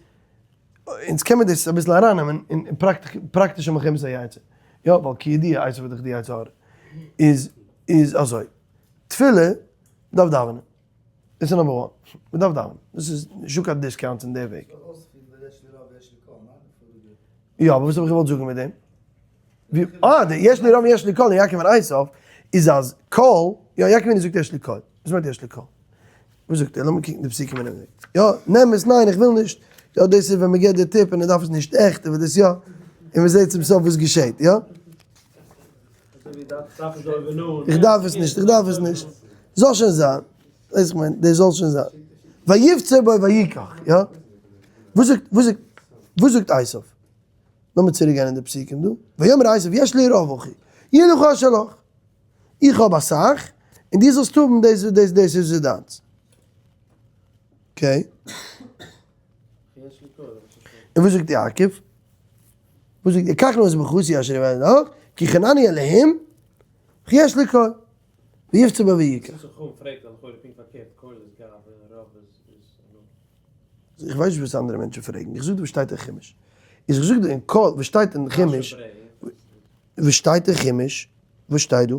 Speaker 1: אונז קען מען דאס אביסל ארייננעמען אין פראקטישע מלחמת היצר. יא, ווייל כידוע עשו איז דאך די יצר הרע. איז איז אזוי. תפילה מ'דארף דאווענען. דאס איז number one. מ'דארף דאווענען. דאס איז נישטא קיין discounts אין די וועג. יא, אבער וואס האב איך געוואלט זאגן מיט דעם? אה, די יש לי רוב יש לי כל און יעקב און עשו איז אז כל, יא יעקב אבינו זאגט יש לי כל. וואס מיינט יש לי כל? וואס זאגט ער? לאמיר קוקן די פסוקים אינעווייניג. יא, נעם עס, ניין איך וויל נישט. יא, דאס איז ווען מ'געט די tip און ער דארף עס נישט עכט, ער וויל דאס יא. און מ'זעט צום סוף וואס געשעט, יא? איך דארף עס נישט, איך דארף עס נישט. זאל שוין זיין. ווייס איך מיין, דאס זאל שוין זיין. ויפצר בו ויקח, יא? וואס זאגט, וואס זאגט, וואס זאגט עשיו? לאמיר צוריק גיין אין די פסוקים דא. ויאמר עשיו יש לי רב אחי, יהיה לך אשר לך. איך האב אסאך, און דו זאלסט האבן דאס דאס דאס איז דיינס. Okay. און וואס זאגט יעקב? וואס זאגט ער? קח נא את ברכתי אשר הבאתי לך, כי חנני אלהים, כי יש לי כל. ויפצר בו ויקח. איך ווייס נישט וואס אנדערע מענטשן פרעגן, איך זאג דיר וואס שטייט אין חומש. איך זאג דיר אין כל, וואס שטייט אין חומש, וואס שטייט אין חומש, וואס שטייט דא?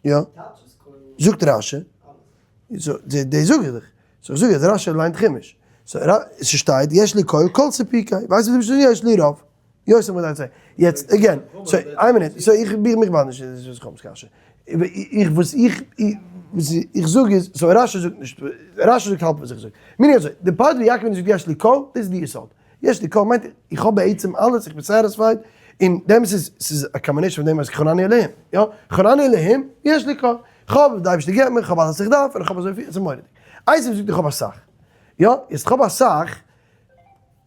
Speaker 1: יא? זאגט רשי, דאס זאג איך דיך, so איך זאג אז רשי ליינט חומש, so ס'שטייט יש לי כל כל ספיקי, ווייסט וואס די יש לי רוב, יוסף מ'דארף זיין, יעצט again, so איין מינוט, so איך בין מיך באדער נישט איז חומש קשיא, איך וואס איך וואס איך זאג איז, so רשי זאגט נישט, רשי זאגט האלב וואס איך זאג, מיני אזוי, די part ווי יעקב זאגט יש לי כל, דאס איז די יסוד. יש לי כל מיינט איך האב בעצם אלעס, איך בין satisfied, און דעם איז ס'איז א combination פון דעם אז חנני אלהים, יא, חנני אלהים, יש לי כל, איך האב, די אייבערשטער געבט מיר, איך האב אלעס איך דארף, און איך האב אזויפיל, ס'איז מורא'דיג. עשו זאגט איך האב אסאך, יא, יעצט איך האב אסאך,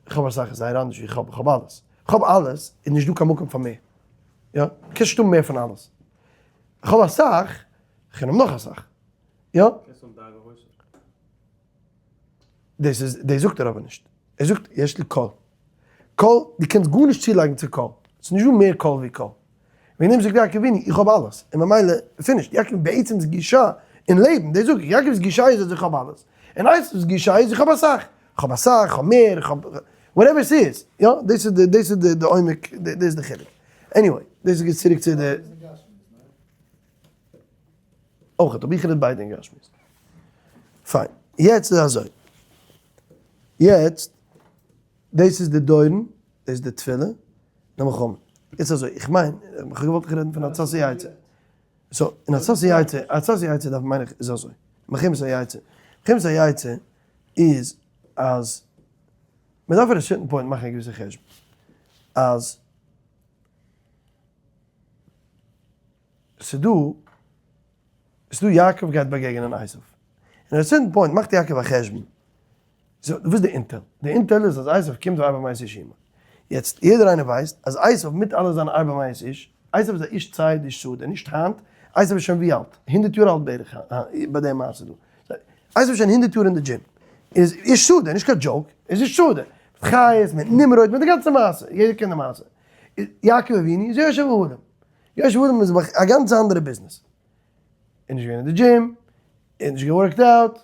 Speaker 1: איך האב אסאך איז זייער אנדערש ווי איך האב, איך האב אלעס, איך האב אלעס איז נישט דא קיין מקום פאר מער, יא, קענסט נישט האבן מער פון אלעס, איך האב אסאך, איך קען האבן נאך אסאך, יא. דאס איז, דאס זאגט ער אבער נישט. ער זאגט, יש לי כל. כל, דו קענסט גארנישט צולייגן צו כל. ס'איז נישט דא מער כל ווי כל. וועגן דעם זאגט יעקב אבינו, איך האב אלעס. און ממילא, finished. יעקב בעצם'ס גישה אין לעבן, דאס זאג איך, יעקב'ס גישה איז אז איך האב אלעס. און עשו'ס גישה איז איך האב אסאך. איך האב אסאך, איך האב מער, איך האב, whatever ס'איז. יא, דאס איז די, דאס איז די עומק, דאס איז די חילוק. Anyway, דאס איז צוריק צו די. אויך האב איך גערעדט ביידע אין גשמיות. פיין. יעצט איז אזוי. יעצט, דאס איז די דורן, דאס איז די תפילה, די מלחמה. יעצט אזוי, איך מיין, איך האב געוואלט רעדן פון עצת היצר. So, אין עצת היצר, עצת היצר דארף מיין איך איז אזוי. מלחמת היצר. מלחמת היצר איז אז מען דארף at a certain point מאכן א געוויסע חשבון. אז ס'דא, ס'דא יעקב גייט באגעגענען עשיו. און at a certain point מאכט יעקב א חשבון. So, וואס איז די intel? די intel איז אז עשיו קומט וארבע מאות איש עמו. יעצט, יעדער איינער ווייסט אז עשיו מיט אלע זיינע ארבע מאות איש, עשיו איז א איש ציד איש שדה, נישט היינט, עשיו איז שוין ווי אלט? 100 יאר אלט בערך ביי די מעשה דא. עשיו איז שוין 100 יאר אין די דזשים. איז איש שדה, נישט קיין joke, איז איש שדה. מיט חיות, מיט נמרוד, מיט די גאנצע מעשה, יעדער קען די מעשה. יעקב אבינו איז יושב אהלים. יושב אהלים איז א גאנץ אנדערע ביזנעס. ער איז נישט געווען אין די דזשים, ער האט נישט גע worked out,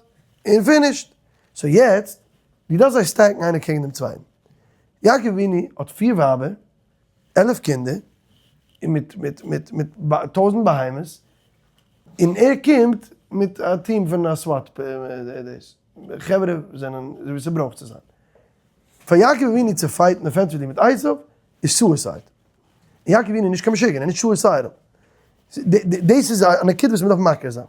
Speaker 1: און finished. So יעצט, דו דארפסט זיי stack ן איינער קעגן דעם צווייטן. יעקב אבינו האט פיר ווייבער, 11 קינדער, און מיט מיט מיט מיט 1000 בהמות, און ער קומט מיט א team פון א SWAT דאס. חברה זענען ווי ס'ברויך צו זיין. פאר יעקב אבינו צו fight ן offensively מיט עשיו איז suicide. יעקב אבינו איז נישט קיין משוגענער, נישט suicidal. דאס איז א נקודה וואס מ'דארף מכיר זיין.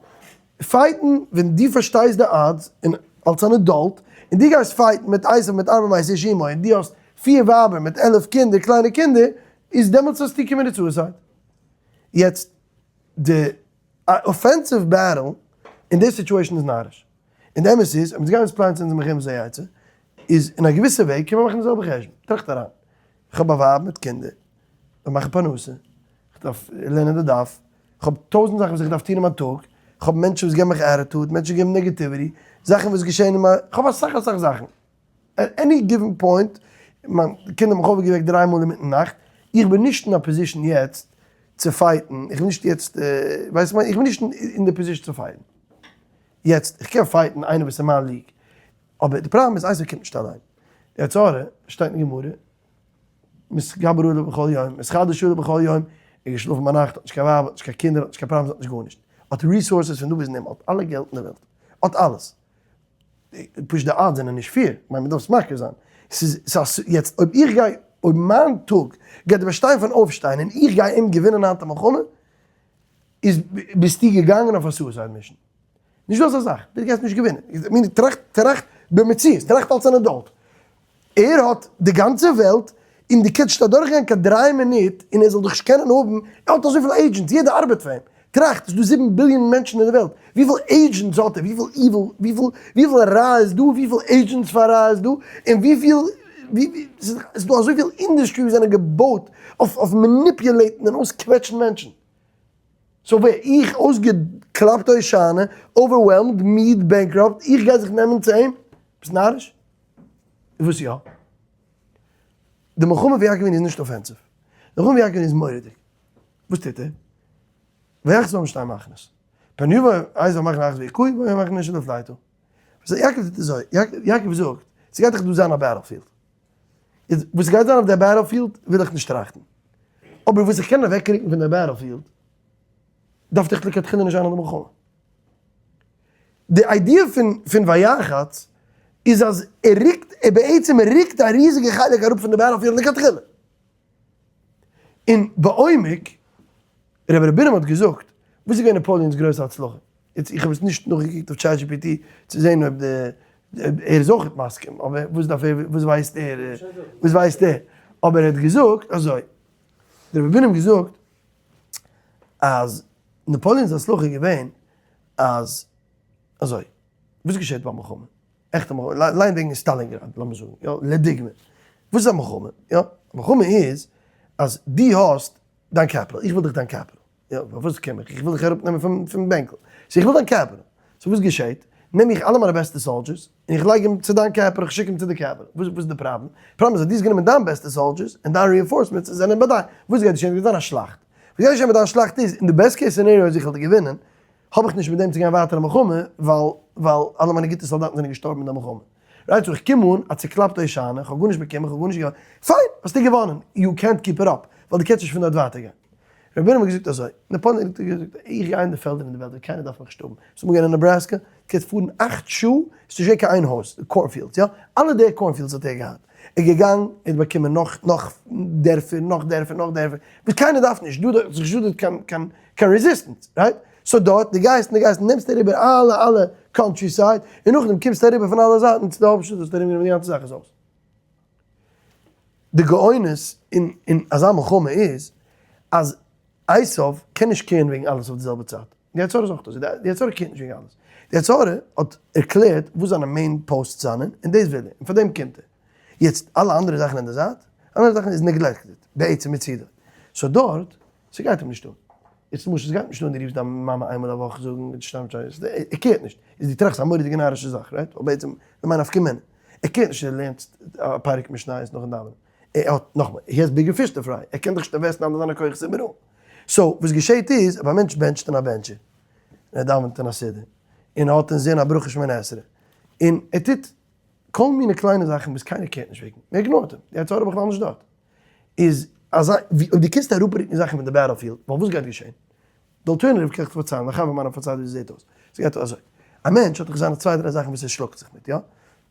Speaker 1: Fight ן ווען דו פארשטייסט די odds, און אלס אן adult, און דו גייסט fight ן מיט עשיו מיט ארבע מאות איש עמו, און דו האסט פיר ווייבער מיט 11 קינדער, קליינע קינדער, איז דעמאלטס האסטו committed suicide. יעצט, די offensive battle אין די situation איז נאריש. און די אמת איז, אויב אונז גייען אונז פלאנען צו אונזער מלחמת היצר, איז אין א געוויסע וועג קען מען מאכן די זעלבע חשבון. טראכט אריין, איך האב א ווייב מיט קינדער, איך דארף מאכן פרנסה, איך דארף לערנען די דף, איך האב טויזנט זאכן וואס איך דארף טון אין מיין טאג, כ'האב מענטשן וואס געבן מיך attitude, מענטשן געבן negativity, זאכן וואס געשען אין מיין, כ'האב אסאך אסאך זאכן. At any given point, מיין קינד האט מיך אויפגעוועקט דריי מאל אינמיטן נאכט, איך בין נישט אין א position יעצט צו fight ן, איך בין נישט יעצט, ווייסט וואס איך מיין, איך בין נישט אין די position צו fight ן. יעצט, איך קען fight ן איינער וואס איז אין מיין league, אבער די פראבלעם איז עשו קומט נישט אליין. די יצר הרע שטייט אין גמרא, מתגבר עליו בכל יום, מתחדש עליו בכל יום, ער איז געשלאפן ביינאכט, האט נישט קיין ווייב, האט נישט קיין קינדער, האט נישט קיין פראבלעמס, האט נישט גארנישט. האט resources פון דא ביזן הימל, האט אלע געלט אין די וועלט, האט אלעס. פשוט די odds זענען נישט fair, כ'מיין מ'דארף עס מכיר זיין. ס'איז ס'איז יעצט אויב איך גיי, אויב מיין טאג גייט באשטיין פון אויפשטיין און איך גיי אים געווינען היינט א מלחמה, איז ביסטו געגאנגען אויף א suicide mission. נישט דא אזא זאך, דו גייסט נישט געווינען. מיין טראכט טראכט במציאות, טראכט אלס אן adult. ער האט די גאנצע וועלט און דו קענסט נישט אדורכגיין קיין 3 מינוט און ער זאל דיך נישט קענען האבן, ער האט אזויפיל agents, יעדער ארבעט פאר אים. טראכט, ס'איז דא 7 ביליאן מענטשן אין די וועלט, וויפיל agents האט ער, וויפיל evil, וויפיל וויפיל רע איז דא, וויפיל agents פאר רע איז דא, און וויפיל, ס'איז דא אזויפיל industry וואס זענען געבויט אויף אויף manipulate ן און אויסקוועטשן מענטשן. So ווער איך אויסגעקלאפט הושענא, overwhelmed, מיד, bankrupt, איך גיי זיך נעמען צו אים? ביסט נאריש? וואס יא? די מלחמה פון יעקב אבינו איז נישט offensive. די מלחמה פון יעקב אבינו איז מורא'דיג. וואס טוט ער? ויחץ העם שתי מחנות. פן יבא עשו אל מחנה אחד ויכהו ויבא מחנה שני לפליטה. וואס יעקב טוט אזוי, יעקב זאגט, ס'גייט דאך דא זיין א battlefield. איז וואס גייט זיין אויף דער battlefield וויל איך נישט טראכטן. אבער וואס איך קען אוועקרוקן פון דער battlefield, דארף דאך לכתחילה נישט זיין אין די מלחמה. די idea פון ויחץ איז אז ער רוקט, ער בעצם רוקט א ריזיגע חלק אראפ פון די battlefield לכתחילה. און בעומק, רבי ר' בונם האט געזאגט, וואס איז געווען נאפאליאן'ס גרויסע הצלחה? יעצט איך האב עס נישט נאכגעקוקט אויף ChatGPT צו זען אויב די ער איז אויך מסכים, אבער וואס דארף ער, וואס ווייסט ער, וואס ווייסט ער? אבער ער האט געזאגט אזוי, דער רבי בונם געזאגט אז נאפאליאן'ס הצלחה איז געווען אז אזוי, וואס געשעט ביי מלחמה? עכטע מלחמה, ליין וועגן סטאלינגראד לאמיר זאגן, יא, לדוגמא, וואס איז א מלחמה? יא, א מלחמה איז אז דו האסט דיין capital, איך וויל דיך דיין capital, יא, פארוואס קום איך? איך וויל דיך אראפ נעמען פון בענקל, so איך וויל דיין capital, so וואס געשעט? נעם איך אלע מיינע בעסטע soldiers און איך לייג אים צו דיין capital, איך שיק אים צו די capital, וואס איז די פראבלעם? פראבלעם איז אז דו האסט גענומען דיין בעסטע soldiers און דיין reinforcements זענען ביי דיין, וואס גייט געשען? עס גייט זיין א שלאכט, וואס גייט געשען מיט דיין שלאכט איז, אין די best case scenario אז איך וועל דיך געווינען, האב איך נישט מיט דעם צו גיין ווייטער אין מלחמה, ווייל ווייל אלע מיינע גוטע סאלדאטן זענען געשטארבן אין די מלחמה. Right, so איך קום אן, א צוקלאפטע הושענא, איך האב גארנישט באקומען, איך האב גארנישט געוואונען. פיין, האסטו געוואונען, יו קענט קיפ איט אפ, ווייל דו קענסט נישט פון דארט ווייטער גיין. ר' בונם האט געזאגט אזוי, נאפאליאן האט געזאגט, איך גיי אין די פעלדער אין די וועלדער, קיינער דארף מיך נישט האבן. ביסט אמאל געווען אין נעבראסקא? קענסט פארן 8 שעה, ס'איז נישט געווען קיין איין הויז, cornfields, יא? אלע די cornfields האט ער געהאט. ער איז געגאנגען, ער האט באקומען נאך נאך דערפער, נאך דערפער, נאך דערפער, וואס קיינער דארף נישט, דא האט זיך נישט דא קיין קיין קיין resistance, right? So דארט, דו גייסט און דו גייסט, נעמסט אריבער אלע אלע countryside, און נאכדעם קומסטו אריבער פון אלע זייטן צו די הויפטשטאט, האסטו ארומגענומען די גאנצע זאך איז אויס. די גאונות אין אין אזא מלחמה איז אז עשיו קען נישט care ן וועגן אלעס אויף די זעלבע צייט. די יצר הרע איז אויך אזוי, די יצר הרע care ט נישט וועגן אלעס. די יצר הרע האט ערקלערט וואס זיינע main posts זענען, און דאס וויל ער, און פאר דעם קומט ער. יעצט, אלע אנדערע זאכן אין די זייט, אנדערע זאכן איז neglected, בעצם מצידו. So דארט, ס'גייט אים נישט אן. יעצט למשל, ס'גייט נישט אן דו רופסט דיין מאמע איינמאל א וואך זאגן, שטאמט שוין, ער care ט נישט. איז דו טראכסט א מורא'דיגע נארישע זאך, right? אבער בעצם, למאי נפקא מינה? ער care ט נישט ער לערנט א פרק משניות נאכן דאווענען. ער האט, נאכאמאל, he has bigger fish to fry, ער קען דאך נישט invest ן אלע זיינע כוחות איבעראל. So, וואס געשעהט איז, אויב א מענטש בענטשט אין א בענטשער, און ער דאווענט אין א סידור, און ער האט אינזין א ברכה שמונה עשרה, און ער טוט כל מיני קליינע זאכן וואס קיינער care ט נישט וועגן, מען ignore ט אים, די יצר הרע בכלל נישט דארט. איז אזא, ווי אויב דו קענסט אראפרוקן זאכן פון די battlefield, ווייל וואס גייט געשען? די alternative קען איך דיר פארציילן, א חבר מיינער האט פארציילט ווי עס זעט אויס. עס גייט אזוי, א מענטש האט דאך זיינע צוויי דריי זאכן וואס ער שלאגט זיך מיט, יא?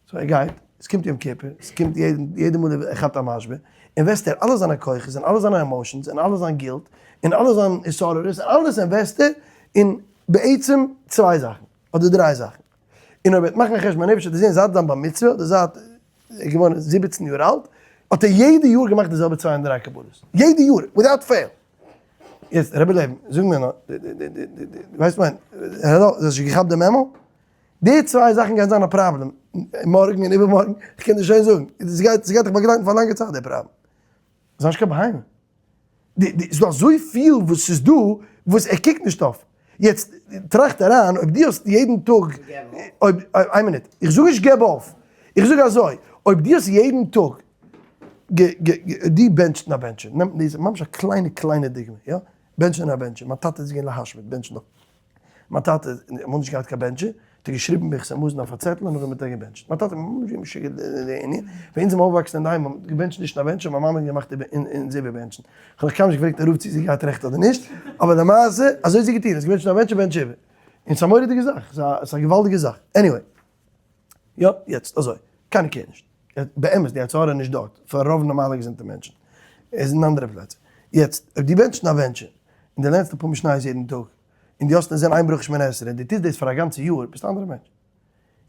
Speaker 1: So ער גייט, עס קומט יום כיפור, עס קומט יעדע מאל ער כאפט א משבר, invest ער אלע זיינע כוחות און אלע זיינע emotions און אלע זיין guilt און אלע זיין התעוררות און אלעס invest ער אין בעצם צוויי זאכן אדער דריי זאכן. און אויב ער וועט מאכן א חשבון הנפש וועט ער זען זייט זיין בר מצוה אדער זייט ער איז געווארן 17 יאר אלט האט ער יעדע יאר געמאכט די זעלבע צוויי און דריי קבלות. יעדע יאר! Without fail! יעצט רבי לעבן, זאג מיר נאר, ווייסט מיין, העלא, האסט שוין געכאפט די memo? די צוויי זאכן גייען זיין א פראבלעם, מארגן און איבערמארגן, איך קען דיר שוין זאגן, עס גייט, עס גייט דיך באגלייטן פאר א לאנגע צייט די פראבלעם. זיי נישט קיין בהמה. די, די, ס'איז דא אזויפיל וואס ס'איז דא וואס ער קוקט נישט אויף. יעצט טראכט אריין אויב דו האסט יעדן טאג, אויב, איין מינוט, איך זאג נישט געב אויף, איך זאג אזוי, אויב דו האסט יעדן טאג גע גע דו בענטשט אין א בענטשער, נעם דאס ממש א קליינע קליינע דוגמא, יא, בענטשן אין א בענטשער, מיין טאטע איז געווען להשמיד, בענטשן נאך, מיין טאטע האט אמאל נישט געהאט קיין בענטשער, האט ער געשריבן ברכת המזון אויף א צעטל און נאכדעם האט ער געבענטשט. מיין טאטע איז ממש געווען משוגע די ענין, ווען אונז זעמער אויפגעוואקסן אינדערהיים האט מען געבענטשט נישט אין א בענטשער, מיין מאמע האט געמאכט אונז איבערבענטשן. כ'האב נאך קיינמאל נישט געפרעגט א רב צו זי געהאט רעכט אדער נישט, אבער למעשה אזוי האט זי געטון, זי האט געבענטשט אין א בענטשער בענטש איבער. און ס'איז א מורא'דיגע זאך, ס'איז א געוואלדיגע זאך. Anyway. יא, יעצט אזוי, קיינער קעיר נישט. באמת, די יצר הרע איז נישט דארט, פאר רוב נארמאלע געזונטע מענטשן. ער איז אין אנדערע פלעצער. יעצט, אויב דו בענטשסט אין א בענטשער, און דו לערנסט אפאר משניות יעדן טאג, און דו האסט אינזין איין ברכה שמונה עשרה, און דו טוסט דאס פאר א גאנצע יאר, ביסטו א אנדערע מענטש.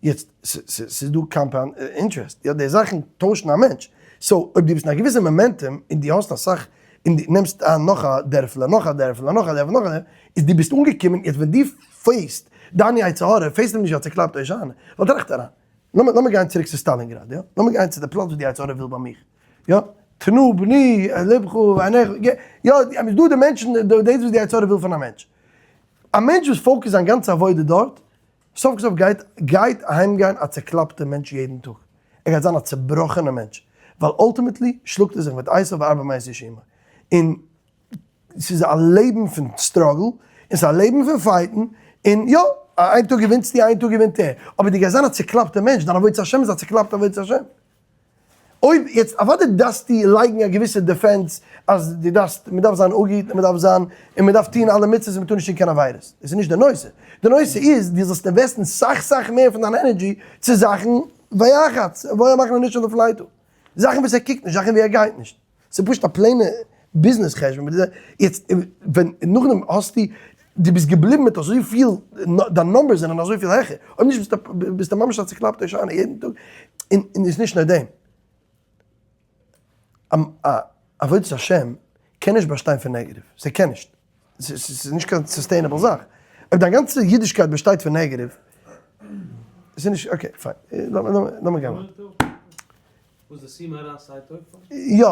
Speaker 1: יעצט, ס'איז דא compound interest, יא, די זאכן טוישן א מענטש. So, אויב דו ביסט אין א געוויסע momentum, און דו האסט אסאך, און דו נעמסט איין נאך א דערפלע, נאך א דערפלע, נאך א דערפלע, נאך א דערפלע, איז דו ביסט אנגעקומען, יעצט ווען דו face ט דיין יצר הרע, face ט אים נישט ווי א צעקלאפטע הושענא, ווייל טראכט אריין, לאמיר לאמיר גיין צוריק צו סטאלינגראד, יא, לאמיר גיין צו די פלאץ וואס די יצר הרע וויל ביי מיך, יא, תנה בני לבך ועיניך, יא, איז דא די מענטשן, דאס וואס די יצר הרע וויל פון א מענטש. א מענטש וואס focus ט זיין גאנצע עבודה דארט, סוף כל סוף גייט גייט אהיים גיין א צעקלאפטע מענטש יעדן טאג, ער גייט זיין א צעבראכענע מענטש, ווייל ultimately שלאגט ער זיך מיט עשו וארבע מאות איש עמו, און ס'איז א לעבן פון struggle, און ס'איז א לעבן פון fight ן, און יא, איין טאג געווינסטו איין טאג געווינט ער, אבער דו גייסט זיין א צעקלאפטע מענטש, דיין עבודת השם איז א צעקלאפטע עבודת השם. אויב יעצט אוודאי דארפסטו לייגן א געוויסע defense אז דו דארפסט, מען דארף זיין אפגעהיטן און מען דארף זיין, און מען דארף טון אלע מצוות און מען טאר נישט טון קיין עבירות, דאס איז נישט די נושא, די נושא איז דו זאלסט invest ן סאך סאך מער פון דיין energy צו זאכן ויחץ, והיה מחנה נישט אויף די פלייטו, זאכן וואס ער קוקט נישט, זאכן ווי ער גייט נישט, ס'איז פשוט א plain ע ביזנעס חשבון, יעצט ווען נאכדעם האסטו, דו ביסט געבליבן מיט אזויפיל, דיין numbers זענען אזויפיל העכער, אויב נישט ביסטו ממש א צוקלאפטע הושענא יעדן טאג, און איז נישט נאר דעם, עבודת השם קען נישט באשטיין פון negative, ס'קען נישט, ס'איז נישט קיין sustainable זאך, אויב דיין גאנצע אידישקייט באשטייט פון negative, ס'איז נישט, okay fine, לאמיר גיין ווייטער.
Speaker 2: וואס די סימן רע סיי טוב פאר?
Speaker 1: יא,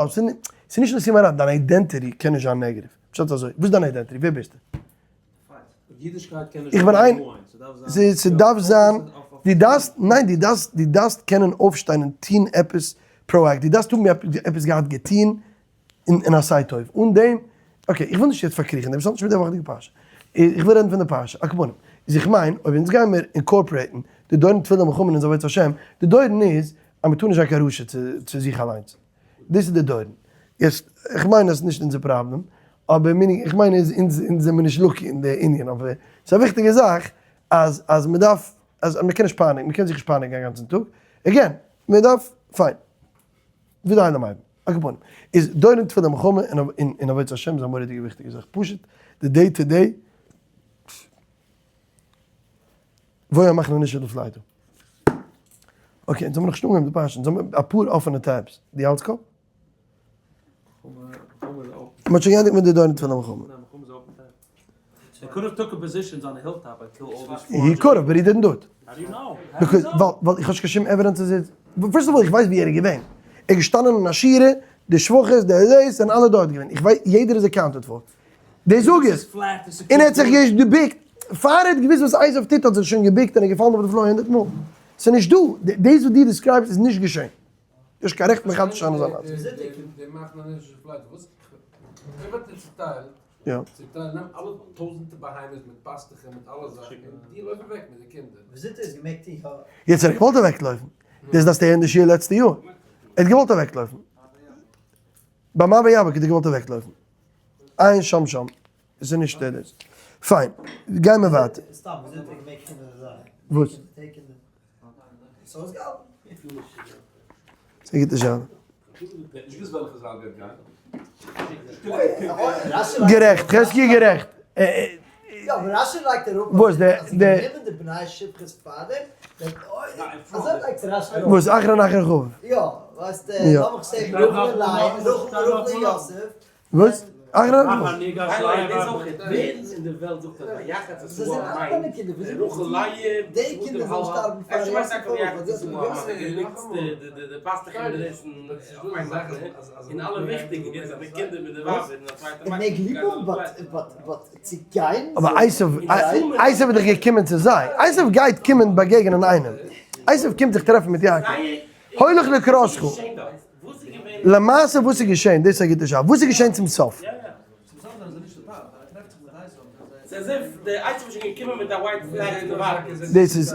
Speaker 1: ס'איז נישט נאר סימן רע, דיין identity קען נישט זיין negative. פשט איז אזוי, וואס איז דיין identity? ווער ביסטו? איך בין איין, ס'דארף זיין, דו דארפסט, ניין דו דארפסט, דו דארפסט קענען אויפשטיין און טון עפעס proactive, דו דארפסט האבן עפעס געהאט געטון אין עשה טוב, אן דעם, okay, איך וויל נישט יעצט פארקריכן דעם, ס'האט נישט מיט די וואכעדיגע פרשה, איך וויל רעדן פון די פרשה, על כל פנים, איז איך מיין, אויב אונז גיימיר incorporate ן די דורן תפילה מלחמה אין אונזער עבודת השם, די דורן איז אז מ'טאר נישט זיין קיין רשע צו זיך אליינס, דאס איז די דורן, יעצט, איך מיין אז ס'איז נישט אונזער פראבלעם, אבער meaning, איך מיין אז אונז אונז זעמיר נישט lucky אין די ענין, אבער ס'איז א וויכטיגע זאך אז אז מ'דארף, אז מ'קען נישט פייניגן, מ'קען זיך נישט פייניגן א גאנצן טאג, again, מ'דארף, פיין. ווידער איינער מיינען. על כל פנים, איז דורן תפילה מלחמה אין עבודת השם איז א מורא'דיגע וויכטיגע זאך, פשוט די day to day, והיה המחנה נשאר לפליטה. Okay, אונז האבן נאכנישט אנגעהויבן די פרשה, אונז האבן אפאר אפענע tabs, דו האלטסט קאפ? מ'האט שוין געענדיגט מיט די דורן תפילה מלחמה. He could have, but he didn't do it. Because, ווייל איך האב נישט קיין שום evidence אז ער איז, first of all איך ווייס ווי ער איז געווען. ער איז געשטאנען אין א שורה, די שפחות, די דאס, זענען אלע דארט געווען. איך ווייס, יעדער איז accounted for. די זאג איז, און ער האט זיך געביקט, פאר ער האט געוואוסט וואס עשיו טוט האט זיך שוין געביקט און איז געפאלן אויף די floor הונדערט מאל. ס'איז נישט דא, דאס וואס דו describe סט איז נישט געשען. דו האסט קיין רעכט מחדש זיין אזא מעשה. יא. יעצט ער האט געוואלט אוועקלויפן. דאס דארפסטו הערן די שיעור לעצטע יאר. ער האט געוואלט אוועקלויפן. ביי מעבר יבוק האט ער געוואלט אוועקלויפן. עיין שם שם. עס איז נישט דאס. פיין. גיימער ווייטער. וואס? ס'איז א גוטע שאלה. גערעכט, חזקי גערעכט. וואס די די וואס אחרון אחרון חביב? וואס? אבער עשו, עשו איז דאך געקומען צו זיי, עשו גייט קומען באגעגענען איינעם, עשו קומט זיך טרעפן מיט יעקב, הולך לקראתך. למעשה וואס איז געשען? דאס איז א גוטע שאלה. וואס איז געשען צום סוף? דאס איז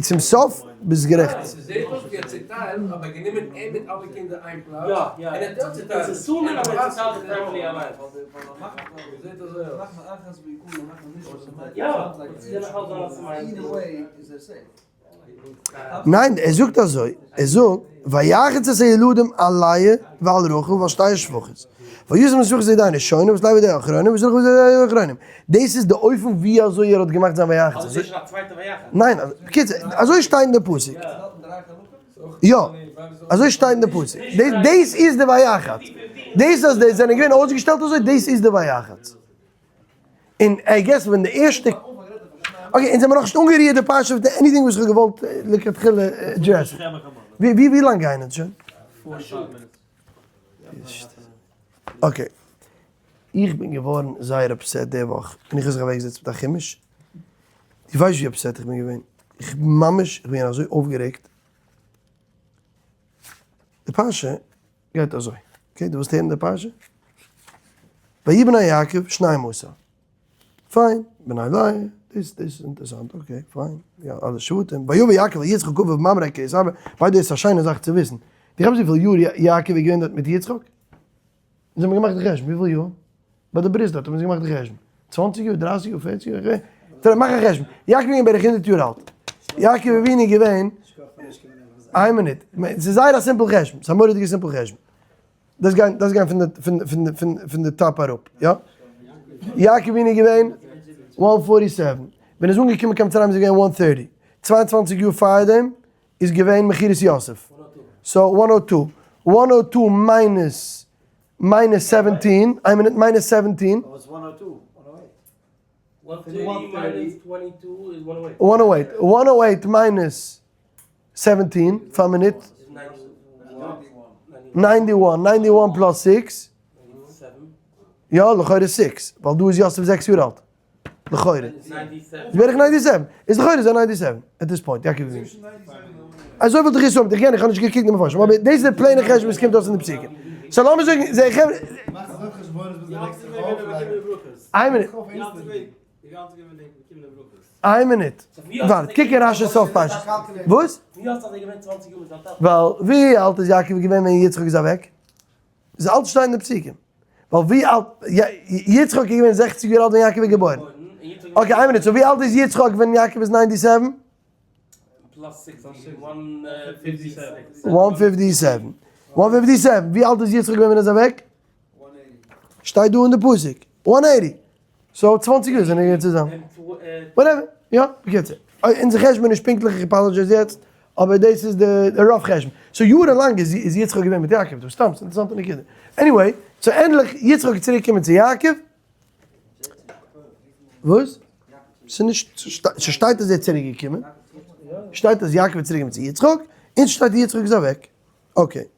Speaker 1: צום סוף ביסט גערעכט. ניין, ער זאגט אזוי, ער זאגט, ויחץ את הילדים על לאה ועל רחל ועל שתי השפחות, וישם את השפחות לידי ראשונים ואת לאה בידי האחרונים ואת רחל בידי האחרונים. דאס איז די אופן ווי אזוי ער האט געמאכט זיין ויחץ. ניין, בקיצור, אזוי שטייט אין די פסוק. יא, אזוי שטייט אין די פסוק. דאס איז די ויחץ. דאס אז די זענען געווען אויסגעשטעלט אזוי, דאס איז די ויחץ. און I guess ווען די ערשטע, okay, אונז האבן נאכנישט אנגערירט די פרשה פון anything וואס איך האב געוואלט לכתחילה address ן. ווי ווי לאנג גייען אונז שוין? Okay. איך בין געווארן זייער upset די וואך ווען איך האב זיך אוועקגעזעצט מיט א חומש. דו ווייסט ווי upset איך בין געווען. איך ממש, איך בין אזוי אויפגערעגט. די פרשה גייט אזוי, okay, דו ווילסט הערן די פרשה? ויהי בני יעקב שנים עשר. פיין, בני לאה, דאס דאס איז אינטערעסאנט, okay, פיין, יא, אלע שבטים, ויבא יעקב אל יצחק אביו ממרא קרית ארבע, by the way, ס'איז א שיינע זאך צו וויסן. דו כאפסט וויפיל יאר יעקב איז געווען דארט מיט יצחק? אונז האבן געמאכט די חשבון, וויפיל יאר? ביי די ברית דארט האבן זיי געמאכט די חשבון, צוואנציג יאר, דרייסיג יאר, פערציג יאר, איך ווייס, מאך א חשבון, יעקב איז געווען בערך הונדערט יאר אלט, יעקב אבינו איז געווען, איין מינוט, ס'איז זייער א simple חשבון, ס'איז א מורא'דיגע simple חשבון, דאס גיין, דאס גיין פון די, פון פון פון פון די top אראפ, יא? יעקב אבינו איז געווען one forty seven, ווען ער איז אנגעקומען קיין מצרים איז ער געווען one thirty, 22 יאר פארדעם איז געווען מכירת יוסף, so one o two, one o two minus minus seventeen, איין מינוט, minus seventeen. One o eight, one o eight minus seventeen, פאר מינוט. 91, 91 plus six. יא, לכאורה six, ווייל דא איז יוסף זעקס יאר אלט. לכאורה. איז בערך 97. איז לכאורה איז ער 97 at this point, יעקב אבינו. אזוי וואלט איך געזאגט, איך האב נישט געקוקט די מפרשים, אבער דאס איז די plain ע חשבון וואס קומט אויס אין די פסוקים. So לאמיר זאגן, זיי חברה. איין מינוט. איין מינוט. ווארט, קוק אין רשי סוף פרשה. וואס? ווייל ווי אלט איז יעקב געווען ווען יצחק איז אוועק? איז אלץ שטייט אין די פסוקים. ווייל ווי אלט, יצחק איז געווען זעכציג יאר אלט ווען יעקב איז געבוירן. Okay, איין מינוט, so ווי אלט איז יצחק ווען יעקב איז 97? One fifty seven. One fifty seven. ווי אלט איז יצחק געווען ווען ער איז אוועק? שטייט דא אין די פסוק. One eighty. So צוואנציג יאר זענען געווען צוזאמען. Whatever. יא, בקיצור. אונזער חשבון איז נישט פונקטליך, איך apologize יעצט, אבער דאס איז די rough חשבון. So יארן לאנג איז יצחק געווען מיט יעקב דא, סתם, ס'איז אינטערעסאנטע נקודה. Anyway, so ענדליך יצחק איז צוריק געקומען צו יעקב. וואס? ס'איז נישט, ס'שטייט אז ער איז צוריק געקומען. שטייט אז יעקב איז צוריק געקומען צו יצחק, און ס'שטייט יצחק איז אוועק. Okay.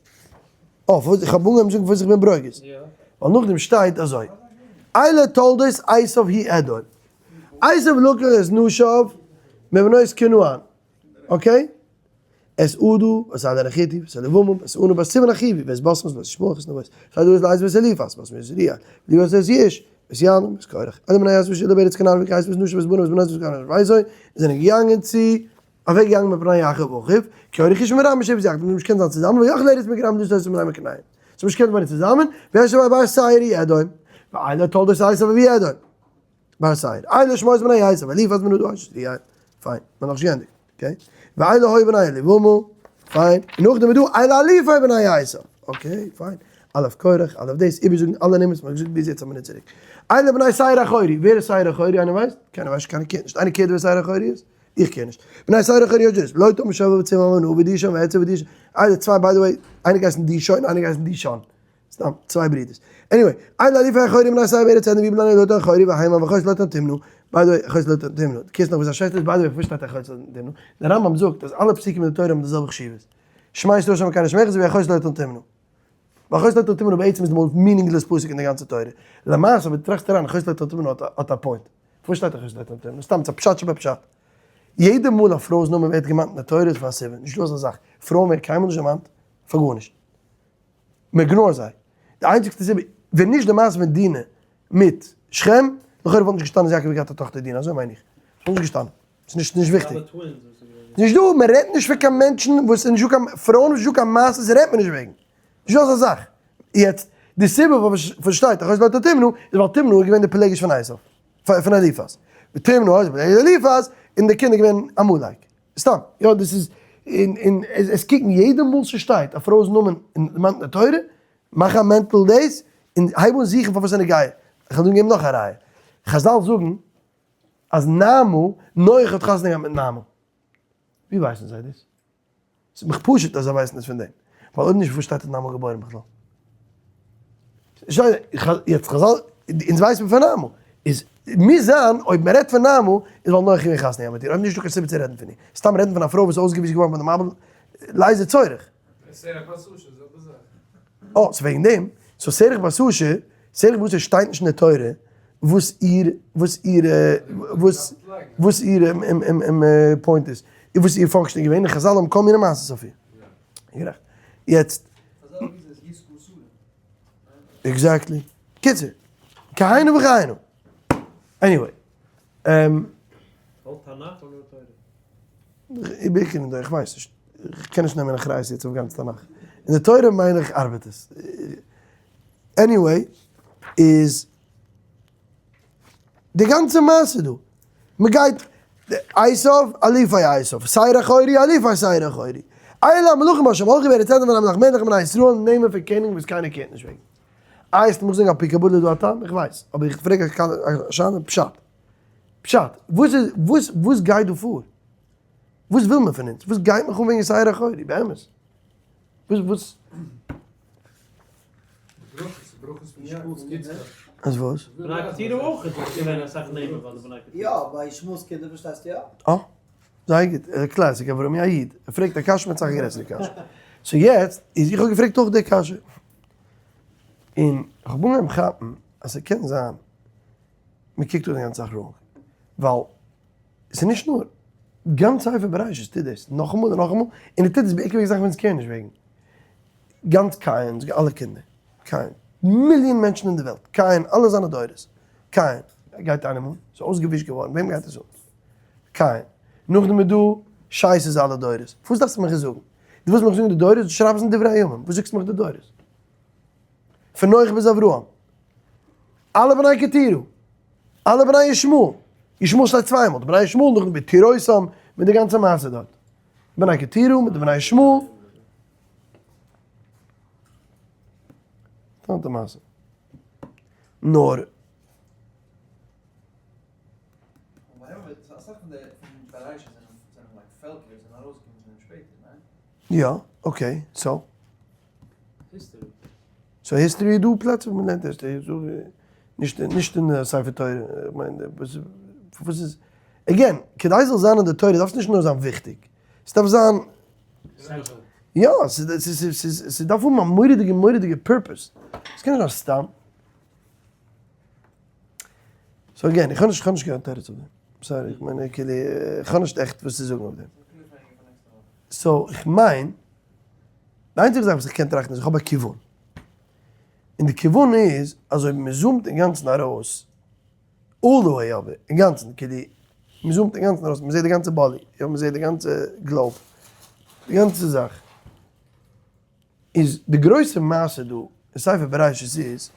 Speaker 1: אה, פארוואס, איך האב אנגעהויבן זאגן פארוואס איך בין ברוגז. ווייל נאכדעם שטייט אזוי. אלה תולדות עשיו הוא אדום. עשיו לקח את נשיו מבנות כנען. Okay? את עדה, ואת עדה החתי, ואת אהליבמה, ואת ענה, בת צבעון החוי, ואת בשמת, בת ישמעאל, ואת נביות, ואת עדה ואת ואת אליפז, בת מזריע, ואת יעוש, ואת יעלם, ואת קרח. אלה בני עשיו אשר בארץ כנען, ויקח עשיו את נשיו ואת בניו ואת בנותיו ואת כל אשר בביתו, זענען געגאנגען צו אוועק געגאנגען מפני יעקב אחיו, כי הוריך איש מרע משבט יעקב, מ'האט נישט געקענט זיין צוזאמען, ויאכל ארץ מכנען ולשתות את מים מכנען. זיי האבן נישט געקענט וואוינען צוזאמען, וישב בהר שעיר הוא אדום, ואלה תולדות עשיו אבי אדום, בהר שעיר, אלה שמות בני עשיו, אליפז בן עדה אשר יהיה, פיין, מ'האט נאכנישט געענדיגט, okay, ואלה היו בני אהליבמה, פיין, און נאכדעם איז דא אלה אלופי בני עשיו, okay, פיין, אלף קרח, אלף דאס, איבערזאגן אלע נעמען וואס מ'האט געזאגט ביז יעצט א מינוט צוריק. אלה בני שעיר החורי, ווער איז שעיר החורי, איינער ווייסט? קיינער ווייסט נישט, קיינער קען נישט, איינער קערט ווער שעיר החורי איז? איך קען נישט. בני שעיר החורי האט געזאגט, לוטן ושובל וציבעון וענה ודישון ועצר ודישון. איינער צוויי by the way, איינער געהייסן דישון, איינער געהייסן דישון. סתם, צוויי ברידערס. Anyway, אלה אליפז החורי בני שעיר בארץ אדום ויהיו בני לוטן החורי והימן ואחות לוטן תמנע. By the way, אחות לוטן תמנע. דו קענסט נאך וואס א שוועסטער איז? By the way, פארוואס שטייט אחות לוטן תמנע? דער רמב ם זאגט אז אלע פסוקים אין די תורה האבן די זעלבע חשיבות. שמע ישראל ה' אלקינו ה' אחד אזוי ווי אחות לוטן תמנע. ואחות לוטן תמנע בעצם איז די most meaningless פסוק אין די גאנצע תורה. למעשה אויב דו טראכסט אריין אחות לוטן תמנע האט א point. פארוואס שטייט אחות לוטן תמנע? סתם ס'איז א פשט שבפשט. יעדע מאל א פרוי'ס נאמען ווערט געמאנט אין די תורה איז פאר א סיבה. נישטא אזא זאך. פרויען ווערן קיינמאל נישט דערמאנט פאר גארנישט. מען ignore זיי. די איינציגסטע סיבה, ווען נישט די מעשה מיט דינה מיט שכם, לכאורה וואלט נישט געשטאנען אז יעקב האט געהאט א טאכטער דינה, אזוי מיין איך. ס'וואלט נישט געשטאנען. ס'איז נישט נישט וויכטיג. נישט דא, מען רעדט נישט פון קיין מענטשן וואס איז נישט דא קיין פרויען וואס נישט דא קיין מעשה, רעדט מען נישט וועגן. נישט דא אזא זאך. יעצט, די סיבה פארוואס שטייט אחות לוטן תמנע, איז ווייל תמנע איז געווען די פילגש פון עשיו, פון אליפז. תמנע איז פילגש אליפז, און די קינד איז געווען עמלק. סתם, יא דאס איז, און און עס קוקן יעדע מאל ס'שטייט א פרוי'ס נאמען אין דערמאנט אין די תורה, מאך א mental דאס, און הייב אן זוכן פארוואס ס'איז נוגע. איך וועל דיר געבן נאך א ראיה. חזל זאגן אז נעמה, נח האט חתונה געהאט מיט נעמה. ווי ווייסן זיי דאס? ס'איז מיך פשוט אז זיי ווייסן עס פון דעם. ווייל אויב נישט וואו שטייט אז נעמה געבוירן בכלל? יעצט חזל, אונז ווייסן מיר פון נעמה. איז מוז זיין אויב מען רעדט פון נעמה איז ווייל נח איז געווען חתונה געהאט מיט איר, אויב נישט איז דא קיין סיבה צו רעדן פון איר. סתם רעדן פון א פרוי וואס איז אויסגעווישט געווארן פון די מבול לאיזה צורך.
Speaker 3: שרח בת אשר, זעלבע זאך.
Speaker 1: אה, ס'איז וועגן דעם. So שרח בת אשר, שרח בת אשר שטייט נישט אין די תורה וואס איר, וואס איר, וואס, וואס איר point איז, וואס איר function איז געווען, און חזל האבן כל מיני מעשות אויף איר. גערעכט. יעצט. Exactly. קיצור. כהנה וכהנה. Anyway. בעיקר אין די, איך ווייס נישט. איך קען נישט נעמען אחריות יעצט אויף גאנץ תנך. אין די תורה מיין איך ארבעט עס. Anyway, איז די גאנצע מעשה דא, מען גייט עשיו אליפי עשיו, שעיר החורי אליפי שעיר החורי, אלה המלכים אשר מלכו בארץ אדום והמלך מלך בני ישראל נעמען פון קעניגן וואס קיינער קערט נישט וועגן. איי עס מוז זיין על פי קבלה איז דא א טעם? איך ווייס, אבער איך פרעג א שאלה פשט. פשט, וואס איז, וואס, וואס גייט דא פאר? וואס וויל מען פון אונז? וואס גייט מיך אן וועגן שעיר החורי? באמת? וואס, וואס? אז וואס?
Speaker 2: בני קטורה אויך איז געווען אסאך נעמען פאר די בני קטורה.
Speaker 4: יא, ביי ישמעאל'ס קינדער פארשטייסטו יא?
Speaker 1: אה, זייער גוט, classic אברמי א איד, ער פרעגט א קשיא מיט אסאך גרעסערע קשיא. So יעצט, איז איך האב געפרעגט אויך די קשיא. און איך האב אנגעהויבן כאפן אז ס'קען זיין מ'קוקט אן די גאנצע זאך wrong. ווייל ס'איז נישט נאר גאנץ ספר בראשית טוט דאס נאכאמאל און נאכאמאל, און ער טוט עס בעיקר וועגן זאכן וואס אונז care ן נישט וועגן. גאנץ קין'ס אלע קינדער, קין, מיליאן מענטשן אין די וועלט, קין, אלע זיינע דורות, קין, גייט איינעם אן? ס'איז אויסגעווישט געווארן, וועם גייט עס אן? קין. נאכדעם איז דא שת'ס אלע דורות. וואס דארפסטו מיך עס זאגן? דו ווילסט מיך זאגן די דורות? שרייב עס אין דברי הימים, וואס זאגסטו מיך די דורות? פון נח ביז אברהם. אלע בני קטורה. אלע בני ישמעאל. ישמעאל שטייט צוויי מאל, די בני ישמעאל נאכדעם בתירותם, מיט די גאנצע מעשה דארט. בני קטורה מיט די בני ישמעאל. אינטערעסאנטע מעשה. נאר. יא, okay, so? So history איז דא פלעצער וואו מ'לערנט history, נישט נישט אין ספר תורה, איך מיין וואס איז, again, כדי ס'זאל זיין אין די תורה דארף עס נישט נאר זיין וויכטיג, ס'דארף זיין, יא, ס'דארף האבן א מורא'דיגע מורא'דיגע purpose, ס'קען נישט זיין סתם. So again, איך האב נישט, איך האב נישט קיין תירוץ אויף דעם, sorry, איך מיין כאילו, איך האב נישט עכט וואס צו זאגן אויף דעם. So איך מיין, די איינציגע זאך וואס איך קען טראכטן איז איך האב א כיוון. און די כיוון איז אז אויב מען zoom ט אינגאנצן ארויס, all the way אבער, אינגאנצן, כאילו, מען zoom ט אינגאנצן ארויס, מען זעט די גאנצע body, יא, מען זעט די גאנצע globe, די גאנצע זאך. איז די גרויסע מעשה דא אין ספר בראשית איז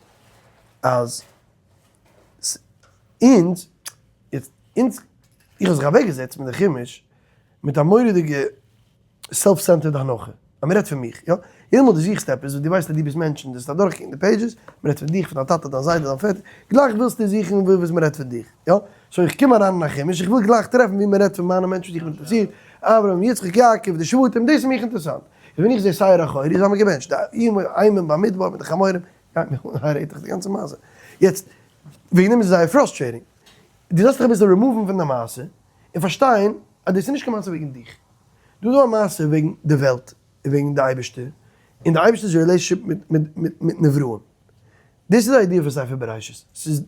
Speaker 1: אז אונז, יעצט אונז, איך האב זיך אוועקגעזעצט מיט די חומש מיט א מורא'דיגע self centered הנחה, אז מ'רעדט פון מיך, יא? יעדע מאל דו זוכסט עפעס וואס דו ווייסט אז דו ביסט מענטש און דו האסט אדורכגעקוקט די pages, מ'רעדט פון דיך, פון דיין טאטע, דיין זיידע, דיין פעטער, גלייך ווילסטו זוכן וואו מ'רעדט פון דיך, יא? So איך קום אריין אין א חומש, איך וויל גלייך טרעפן וואו מ'רעדט פון מיינע מענטשן וואס איך בין אינטערעסירט, אברהם, יצחק, יעקב, די שבטים, דאס איז מיך אינטערעסאנט. איז ווען איך זע שעיר החורי איז זיי מיר געבענטשט, די אימים במדבר מיט די חמורים, גייט מיך אן רעדט איך די גאנצע מעשה. יעצט, וועגן דעם איז עס זייער frustrating. דו דארפסט דיך אביסל רימאוון פון די מעשה, און פארשטיין אז דאס איז נישט קיין מעשה וועגן דיך. דא איז דא א מעשה וועגן די וועלט, און וועגן די אייבערשטער, און די אייבערשטער'ס relationship מיט נבראים. דאס איז די idea פון ספר בראשית. ס'איז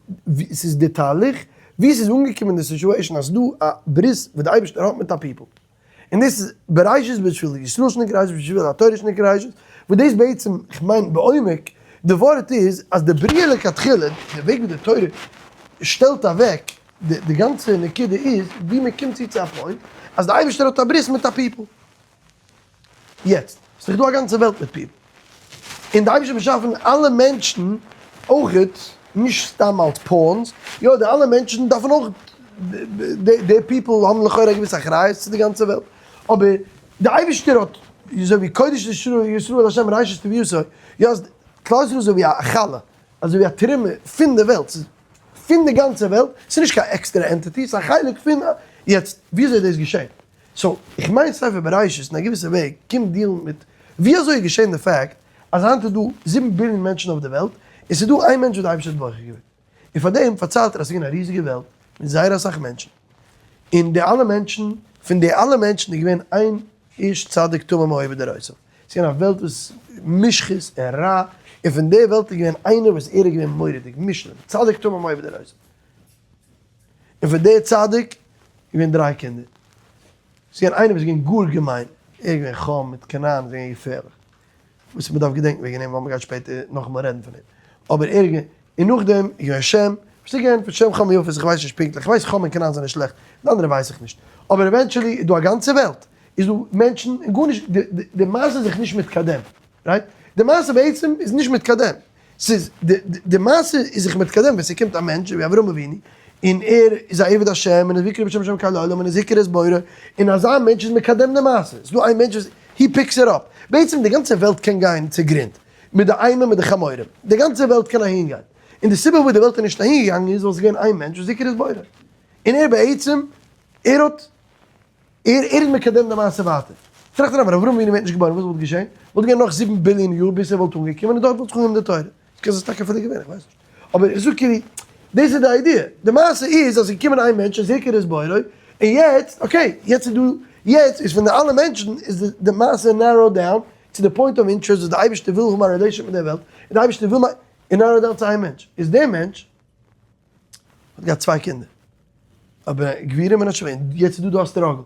Speaker 1: ס'איז די תהליך ווי ס'איז אנגעקומען די situation אז ס'דא א ברית וואס די אייבערשטער האט מיט א people. און דאס איז בראשית בשביל ישראל שנקרא ראשית בשביל התורה שנקרא ראשית, וואס דאס בעצם, כ'מיין בעומק, די ווארט איז אז די בריאה לכתחילה, די וועג ווי די תורה שטעלט אוועק די גאנצע נקודה איז ווי מען קומט צו צו א point אז די אייבערשטער האט א ברית מיט א people. יעצט, ס'איז דאך דא א גאנצע וועלט מיט people. און די אייבערשטער האט באשאפן אלע מענטשן אויכעט, נישט סתם אלס pawns, יא די אלע מענטשן דארפן אויך, די people האבן לכאורה א געוויסע אחריות צו די גאנצע וועלט, אבער די אייבערשטער האט, אזוי ווי קודש ישראל לה' ראשית תבואתו, יא אז כלל ישראל איז אזוי ווי א חלה, אזוי ווי א תרומה פון די וועלט, ס'איז פון די גאנצע וועלט, ס'איז נישט קיין עקסטערע entity, ס'איז א חלק פון, יעצט וויאזוי איז דאס געשען? so, איך מיין ספר בראשית אין א געוויסע וועג קומט דיעלן מיט ווי אזוי איז געשען די fact אז היינט איז דא 7 ביליאן מענטשן אויף די וועלט און ס'איז דא איין מענטש וואס די אייבערשטער האט בוחר געווען. און פאר דעם פארציילט ער אז ס'איז געווען א ריזיגע וועלט מיט זייער אסאך מענטשן און די אלע מענטשן, פון די אלע מענטשן איז געווען איין איש צדיק תמים היה בדורותיו. ס'איז געווען א וועלט וואס מושחת און רע און פון די וועלט איז געווען איינער וואס ער איז געווען מורא'דיג מושלם צדיק תמים היה בדורותיו. און פון די צדיק איז געווען דריי קינדער. ס'איז געווען איינער וואס איז געווען גאר געמיין, ער איז געווען חם מיט כנען, איז געווען געפערליך. וואס מען דארף געדענקן וועגן אים ווייל מען גייט שפעטער נאכאמאל רעדן פון אים. אבער ער איז געווען, און נאכדעם איז געווען שם, וואס איז געווען פון שם חם ויפת, איך ווייס נישט פונקטליך, איך ווייס חם און כנען זענען שלעכט, די אנדערע ווייס איך נישט. אבער eventually איז דא א גאנצע וועלט, איז דא מענטשן און גארנישט, די מעשה איז זיך נישט מתקדם, right? די מעשה בעצם איז נישט מתקדם. ס'איז, די מעשה איז זיך מתקדם ווען ס'קומט א מענטש ווי אברהם אבינו, און ער איז א עבד השם, און איז ויקרא בשם השם קל עולם, און איז הכיר את בוראו, און אזא מענטש איז מקדם די מעשה. ס'איז דא איין מענטש וואס he picks it up. בעצם די גאנצע וועלט קען גיין צוגרונד, מיט די אימים מיט די חמורים. די גאנצע וועלט קען אהין גיין. און די סיבה וואס די וועלט איז נישט אהין געגאנגען איז ווייל ס'איז געווען איין מענטש וואס הכיר את בוראו. און ער בעצם, ער האט. ער איז מקדם די מעשה ווייטער. טראכט אריין, ווען אברהם אבינו ווערט נישט געבוירן וואס וואלט געשען? וואלט געווען נאך 7 ביליאן יאר ביז ער וואלט אנגעקומען און דארט וואלט זיך אנגעהויבן די תורה. ס'קען זיין ס'טאקע אפילו געווען, איך ווייס נישט. אבער איך זאג כאילו, דאס איז די idea. די מעשה איז אז ס'איז געקומען איין מענטש און הכיר את בוראו, און יעצט, okay, יעצט איז דא, יעצט איז פון די אלע מענטשן איז די מעשה narrow down צו די point of interest וואס די אייבערשטער וויל האבן א relation מיט דער וועלט, און די אייבערשטער וויל און narrow down צו איין מענטש. איז דער מענטש האט געהאט צוויי קינדער. אבער גבירים און השווים, יעצט איז דא דא א struggle.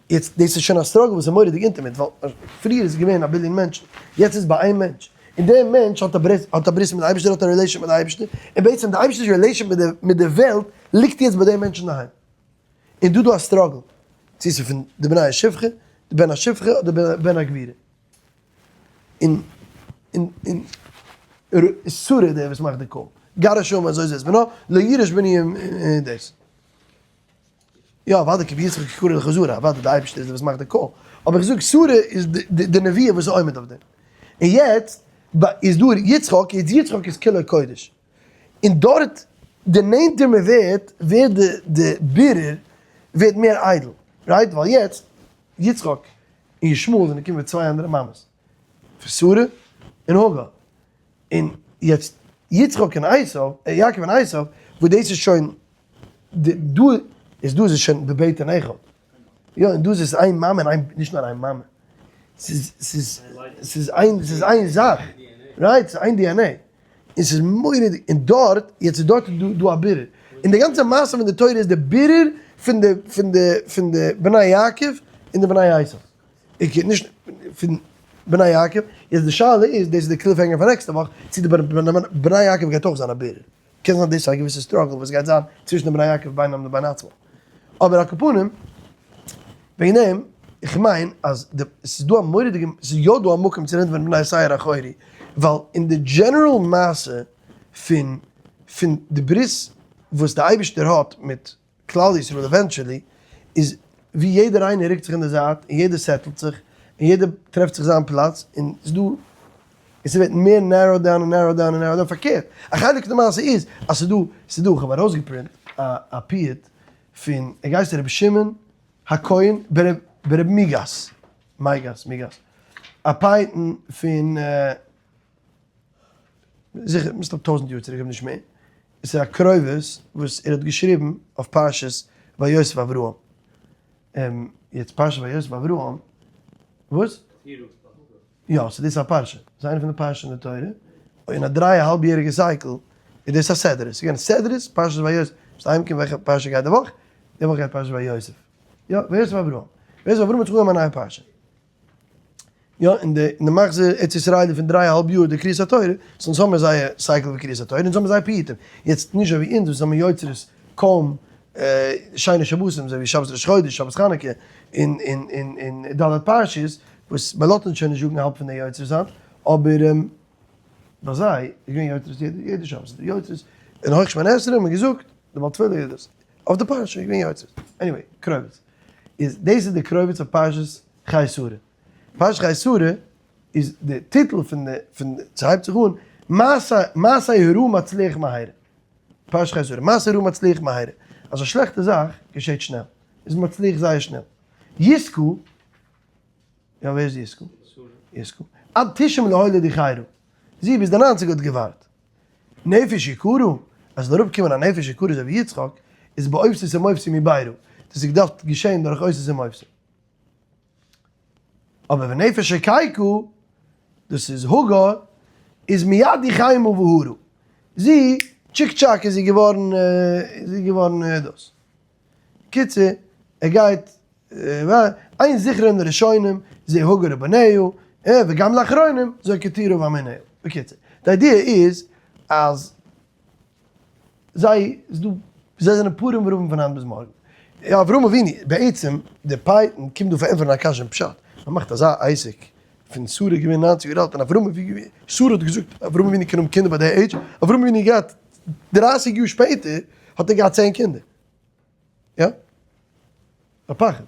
Speaker 1: יעצט דאס איז שוין א struggle וואס איז מורא'דיג intimate, ווייל פריער איז געווען א ביליאן מענטשן, יעצט איז ביי איין מענטש. און דער מענטש האט א ברית, האט א ברית מיט די אייבערשטער, האט א relation מיט די אייבערשטער, און בעצם די אייבערשטער'ס relation מיט די מיט די וועלט ליגט יעצט ביי דעם מענטש אינדערהיים. און דא דא א struggle, צו ס'איז פון די בני השפחה, די בן השפחה אדער בן הגבירה. און און און שרה דער וואס מאכט די call. גרש שם אזוי זעהט מען נאר לא יירש בני און דאס. יא אוודאי כי ביצחק יקרא לך זרע, אוודאי די אייבערשטער איז דער וואס מאכט די call. אבער איך זאג שרה איז די נביאה וואס איז עומד אויף דעם. און יעצט איז דא יצחק, יעצט יצחק איז כולו קודש. און דארט די נענטער מען ווערט, ווערט די בירור ווערט מער איידל. right? ווייל יעצט יצחק און ישמעאל זענען געקומען מיט צוויי אנדערע מאמעס, פון שרה און הגר, און יעצט יצחק און עשו, יעקב און עשו, וואס דאס איז שוין, דא איז דא איז עס שוין בבטן אחד, יא און דא איז עס איין מאמע און איין, נישט נאר איין מאמע, ס'איז ס'איז ס'איז איין ס'איז איין זאך, right? ס'איז איין DNA, און ס'איז מורא'דיג, און דארט, יעצט איז דארט דא דא א בירור, און די גאנצע מעשה פון די תורה איז די בירור פון די פון די פון די בני יעקב און די בני עשו, okay, נישט פון בני יעקב, יעצט די שאלה איז, דאס איז די cliffhanger פאר נעקסטע וואך, צו די בני יעקב גייט אויך זיין א בירור, קען זיין דאס איז א געוויסע struggle וואס גייט זיין צווישן די בני יעקב בינם לבין עצמם, אבער על כל פנים, וועגן דעם, איך מיין אז די, ס'איז דא א מורא'דיגע, ס'איז יא דא א מקום צו רעדן פון בני שעיר החורי, ווייל אין די general מעשה פון פון די ברית וואס די אייבערשטער האט מיט כלל ישראל eventually, איז ווי יעדער איינער רוקט זיך אין די זייט, און יעדער settle ט זיך, און יעדער טרעפט זיך זיין פלאץ, און ס'איז דא, און ס'ווערט מער narrow down און narrow down און narrow down, פארקערט, א חלק פון די מעשה איז אז ס'איז דא, ס'איז דא, כ'האב ארויסגעפרינט א א פיוט פון ער גייסט רבי שמעון הכהן ברב מיגאס, מייגאס, מיגאס. א פייטן פון זיכער מסתם 1000 יאר צוריק אויב נישט מער, עס איז א קרובות וואס ער האט געשריבן אויף פרשת ויוסף אברהם, יעצט פרשת ויוסף אברהם, וואס? יא, ס'איז דאס א פרשה, ס'איז איינע פון די פרשות אין די תורה, אין א דריי א האלב יעריגע cycle איז דאס א סדרה, ס'איז געווען סדרות פרשת ויוסף, ביסט אהיימגעקומען וועלכע פרשה גייט די וואך? די וואך גייט פרשת ויוסף, יא, ויוסף אברהם, ויוסף אברהם האט זיך אנגעהויבן א נייע פרשה. יא, אין די אין די מחזור ארץ ישראלי פון דריי א האלב יאר די קריאת התורה, so אונז האמיר זייער cycle פון קריאת התורה, אונז האמיר זייער פיוטים, יעצט נישט אזוי ווי אונז וואס האמיר יוצרות קוים שיינע שבתים אזוי ווי שבת ראש חודש, שבת חנוכה, און און און און ד' פרשיות, וואס מען לאזט אונז שוין נישט זאגן האלב פון די יוצרות היינט, אבער ביי זיי איז געווען יוצרות יעדע יעדע שבת איז דא יוצרות, און הויך שמונה עשרה האט מען געזאגט, די בעל תפילה איז דאס, אויף די פרשה איז געווען יוצרות, anyway, קרובות. איז דאס איז די קרובות אויף פרשת חיי שרה. פרשת חיי שרה איז די טיטל פון די פון די ס'הייבט זיך אן מעשה מעשה הרע מצליח מהרה. פרשת חיי שרה מעשה הרע מצליח מהרה. אז א שלעכטע זאך געשעט שנעל. איז מצליח זייער שנעל. יזכו, יא ווער איז יזכו? יזכו. עד תשעים להוליד יחיירו. זי ביז די ניינציג האט געווארט. נפש יקרה, אז ס'זאל אראפקומען א נפש יקרה אזוי ווי יצחק, איז באופסות ומופתים יבערו, דאס איז געדארפט געשען דורך אותות ומופתים. אבער ונפש רקיקה, דאס איז הגר, איז מיד יחיימו והרו. זי, טשיק טשאק איז זי געווארן, איז זי געווארן דאס. קיצור, ער גייט, אין זכרון לראשונים, זה הגר ובניה, וגם לאחרונים, זו קטורה ועמוניה. בקיצור, די idea איז אז זיי, איז דא, זיי זענען פורים ורבים פון היינט ביז מארגן. אברהם אבינו, בעצם, די פייטן קומט דא פארענטפערן א קשיא אין פשט. מען מאכט אזא עסק פון שרה געווען 90 יאר אלט און אברהם אבינו, שרה האט געזאגט אברהם אבינו קען האבן קינדער ביי די עידזש, אברהם אבינו האט געהאט 30 יאר שפעטער האט ער געהאט 10 קינדער. יא? א פחד.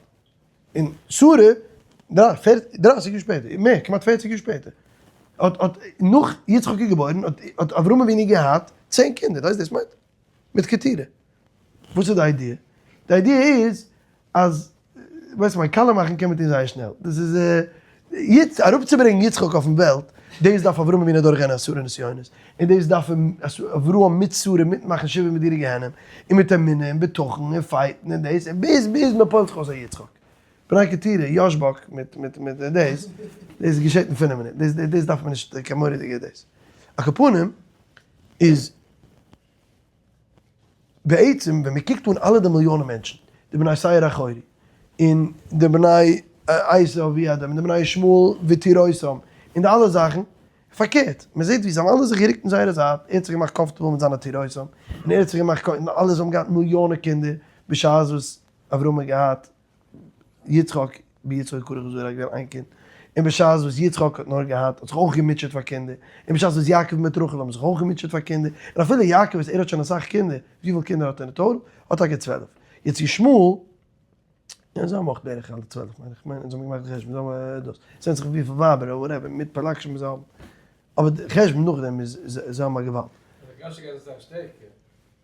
Speaker 1: און שרה, 30 יאר שפעטער, מער, כמעט 40 יאר שפעטער, האט, האט, נאך יצחק איז געבוירן, האט, האט אברהם אבינו געהאט 10 קינדער, ווייסט דאס מיינט? מיט קטורה. וואס איז די idea? די idea איז אז, ווייסט מיין קאלע מאכן קען מען טון זייער שנעל. דאס איז, יצ, אראפצוברענגען יצחק אויפן וועלט, דאס דארף אברהם אבינו אדורכגיין עשרה נסיונות, און דאס דארף אברהם מיט שרה מיטמאכן שבעה מדורי גיהנום, און מיט אמונה און בטחון און fight ן און דאס, און ביז ביז מען פועל'ט זיך אויס א יצחק. בני קטורה, יאשבאק מיט מיט מיט דאס, דאס געשעט אין פינף מינוט, דאס דאס דארף מען נישט קיין מורא'דיגע דאס. על כל פנים איז בעצם ווען מען קוקט אן אלע די מיליאנען מענטשן, די בני שעיר החורי, און די בני עשו וידם, און די בני ישמעאל ותירותם, און די אלע זאכן, פארקערט, מען זעט ווי זיי האבן אלע זיך גערוקט אין זייערע זייט, ער האט זיך געמאכט comfortable מיט זיינע תירוצים, און ער האט זיך געמאכט, און אלע זיי האבן געהאט מיליאנען קינדער, בשעת וואס אברהם האט געהאט יצחק, ביי יצחק קרח וזרע איז געווען איין קינד, און בשעת וואס יצחק האט נאר געהאט, האט זיך אויך געמוטשעט פאר קינדער, און בשעת וואס יעקב מיט רחל האבן זיך אויך געמוטשעט פאר קינדער, און אפילו יעקב וואס ער האט שוין אסאך קינדער, וויפיל קינדער האט ער אין total? האט טאקע 12. יעצט ישמעאל, יא זיי האבן אויך בערך אלע 12 מיין איך, כ'מיין אונז האבן געמאכט די חשבון, זיי האבן דאס, ס'ווענדט זיך וויפיל ווייבער אדער whatever, מיט פלגשים זיי האבן, אבער די חשבון נאכדעם איז זיי האבן א געוואלד.
Speaker 3: די קשיא גייט אסאך שטערקער,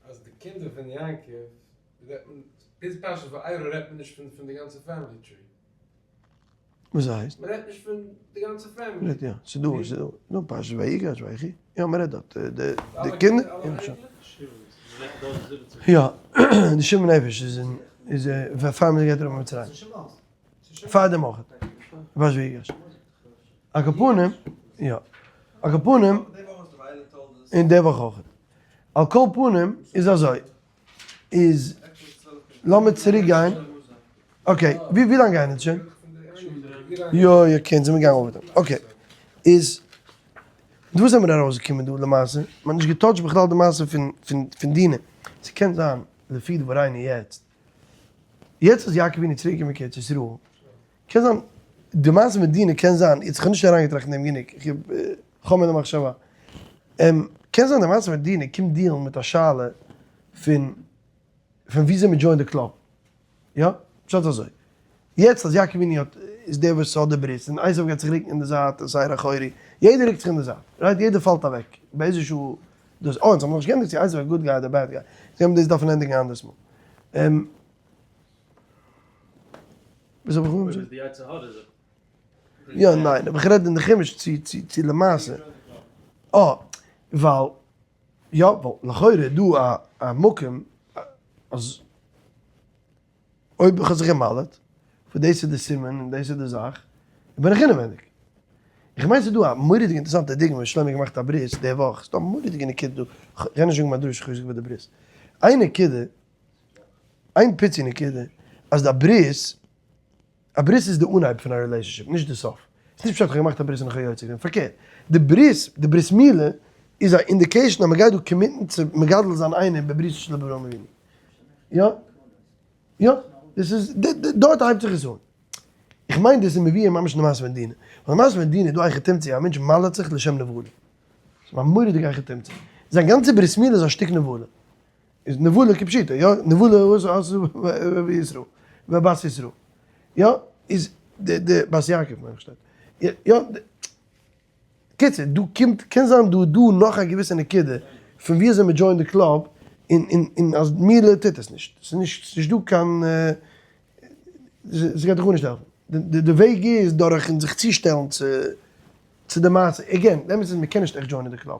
Speaker 3: אז די קינדער פון יעקב רעדט מען, ביז פרשת וארא רעדט מען נישט פון די גאנצע family tree.
Speaker 1: וואס הייסט?
Speaker 3: מען רעדט נישט פון די גאנצע family.
Speaker 1: מ'רעדט יא, ס'איז דא, ס'איז דא, נו, פרשת ויגש, ויחי, יא מ'רעדט דארט, די די קינדער, יא, די שבעים נפש איז אין, איז פאר מען גייט אראפ אין מצרים. פאר דעם אויך. פרשת ויגש. על כל פנים, יא. על כל פנים, אין די וואך אויך. על כל פנים איז אזוי, איז לאמיר צוריק גיין, okay, ווי ווי לאנג גייען אונז שוין? יא יא קען זיין מיר גייען over time, okay, איז דא זענען מיר ארויסגעקומען דא למעשה, מען האט נישט גע touch ט בכלל די מעשה פון פון פון דינה, ס'קען זיין לפי דברינו יעצט, יעצט אז יעקב אבינו איז צוריק געקומען קיין ארץ ישראל, קען זיין די מעשה מיט דינה קען זיין, יעצט איך האב נישט אריינגעטראכט אין דעם גענוג, איך האב מיר די מחשבה, קען זיין די מעשה מיט דינה קומט deal ן מיט א שאלה פון פון וויאזוי מען join ט די קלאב, יא? פשט אזוי, יעצט אז יעקב אבינו האט איז דער וואס האט די ברית און עשיו גייט זיך רוקן אין די זייט און שעיר החורי, יעדער רוקט זיך אין די זייט, right? יעדער פאלט אוועק, באיזה שעה דאס, אה אונז האבן נאכנישט געענדיגט צו עשיו איז good guy אדער bad guy, זיי האבן דאס דארפן ענדיגן אנדערס מאל. וואס האב איך אנגעזאגט? יא, ניין, אבער איך רעד אין די חומש צו צו צו למעשה. אה, ווייל, יא, ווייל לכאורה איז דא א א מקום אז אויב איך האב זיך גע'מל'ט, וואס דאס איז די סימן און דאס איז די זאך, בין איך אינעווייניג. איך מיין ס'איז דא א מורא'דיגע אינטערעסאנטע דוגמא וואס שלומי האט געמאכט א ברית די וואך, ס'איז דא א מורא'דיגע נקודה דא, כ'גיי נישט זאגן מיין דרשה כ'האב געזאגט ביי די ברית. איין נקודה, איין פיצי נקודה, אז די ברית, א ברית איז די אנהייב פון א relationship, נישט די סוף. ס'איז נישט פשט כ'האב געמאכט א ברית און איך האב יוצא געווען, פארקערט, די ברית, די ברית מילה, איז א indication אז מ'גייט דא commit ן צו מגדל זיין איינעם בבריתו של אברהם אבינו. יא? יא, דאס איז, דארט הייבט זיך עס אן. איך מיין דאס איז מביא ממש אין די מעשה פון דינה. ווייל די מעשה פון דינה איז דא א היכי תמצא, א מענטש מל'עט זיך לשם נבלה. ס'איז א מורא'דיגע היכי תמצא. זיין גאנצע ברית מילה איז א שטיק נבלה. איז נבלה כפשוטו, יא? נבלה עשו וישראל, ובת ישראל. יא? איז די די בת יעקב מיין איך שטייט. יא? קיצור, דא קומט, קען זיין דא דא נאך א געוויסע נקודה פון ווי אזוי מען join ט די קלאב, און און און אז מילה טוט עס נישט. ס'איז נישט ס'איז נישט דא קיין ס'גייט דיך גארנישט העלפן. די די וועג איז דורכן זיך צושטעלן צו צו די מעשה. again, די אמת איז מ'קען נישט עכט join ען די קלאב.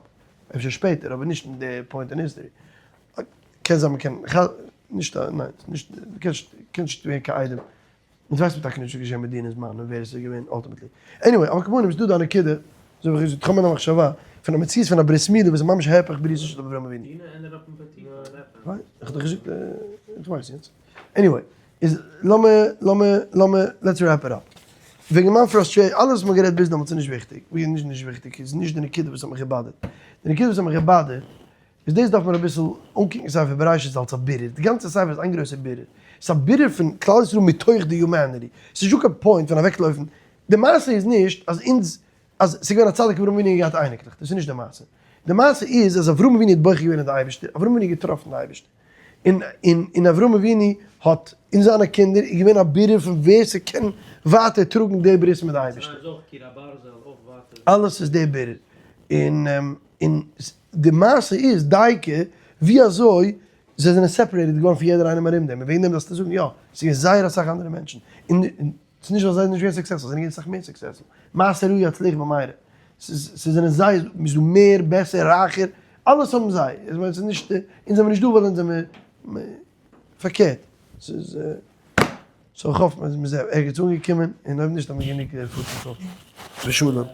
Speaker 1: אפשר שפעטער, אבער נישט אין די point אין history. קען זיין מ'קען, נישט ניין, נישט, קענסט נישט ווערן קיין איידעם. אונז ווייסט מען טאקע נישט וואס איז געשען מיט דינה'ס מאן און ווער עס איז געווען ultimately. Anyway, על כל פנים איז דא די נקודה, אזוי ווי איך געזאגט, איך האב מיר א מחשבה פון א מציאות פון א ברית מילה וואס איז ממש הפך בריתו של אברהם אבינו.
Speaker 2: דינה ended up אין פוטיפר און עפען.
Speaker 1: איך האב דאך געזאגט, איך ווייס יעצט. Anyway, איז לאמיר לאמיר לאמיר let's wrap it up. וועגן מיין frustration, אלעס וואס מ'האט גערעדט ביז דעמאלטס איז נישט וויכטיג, ווי נישט נישט וויכטיג, איז נישט די נקודה וואס האט מיך געבאדערט. די נקודה וואס האט מיך געבאדערט איז דאס דארף מען אביסל אנקוקן ספר בראשית אלס א בירור, די גאנצע ספר איז איין גרויסע בירור, ס'איז א בירור פון כלל ישראל מתוך די humanity, ס'איז נישטא קיין point פון אוועקלויפן, די מעשה איז נישט אז אונז אז ס'איז געווען א צדיק אברהם אבינו און געהאט אייניקלעך, דאס איז נישט די מעשה, די מעשה איז אז אברהם אבינו האט בוחר געווען אין די אייבערשטער, אברהם אבינו האט געטראפן די אייבערשטער, און און און אברהם אבינו האט און זיינע קינדער איז געווען א בירור פון ווער ס'קען ווייטער טראגן די ברית מיט די אייבערשטער. אלעס איז די בירור, און און די מעשה איז דייקא ווי אזוי זיי זענען separated געווארן פון יעדער איינעם ארום דעם, און וועגן דעם דארפסטו זאגן יא, ס'איז געווען זייער אסאך אנדערע מענטשן, און ס'איז נישט ווייל זיי זענען נישט געווען successful, זיי זענען געווען אסאך מער successful, מעשה ראוי יצליח במהרה, ס'איז ס'זענען זיי, מ'איז דא מער, בעסער, רייכער, אלעס האבן זיי, איך מיין ס'איז נישט, אונז זעמיר נישט דא ווייל אונז זעמיר, פארקערט, ס'איז, so איך האף אז מ'איז ערגעץ אנגעקומען, און אויב נישט האבן מיר גענוג food for thought. ושלום.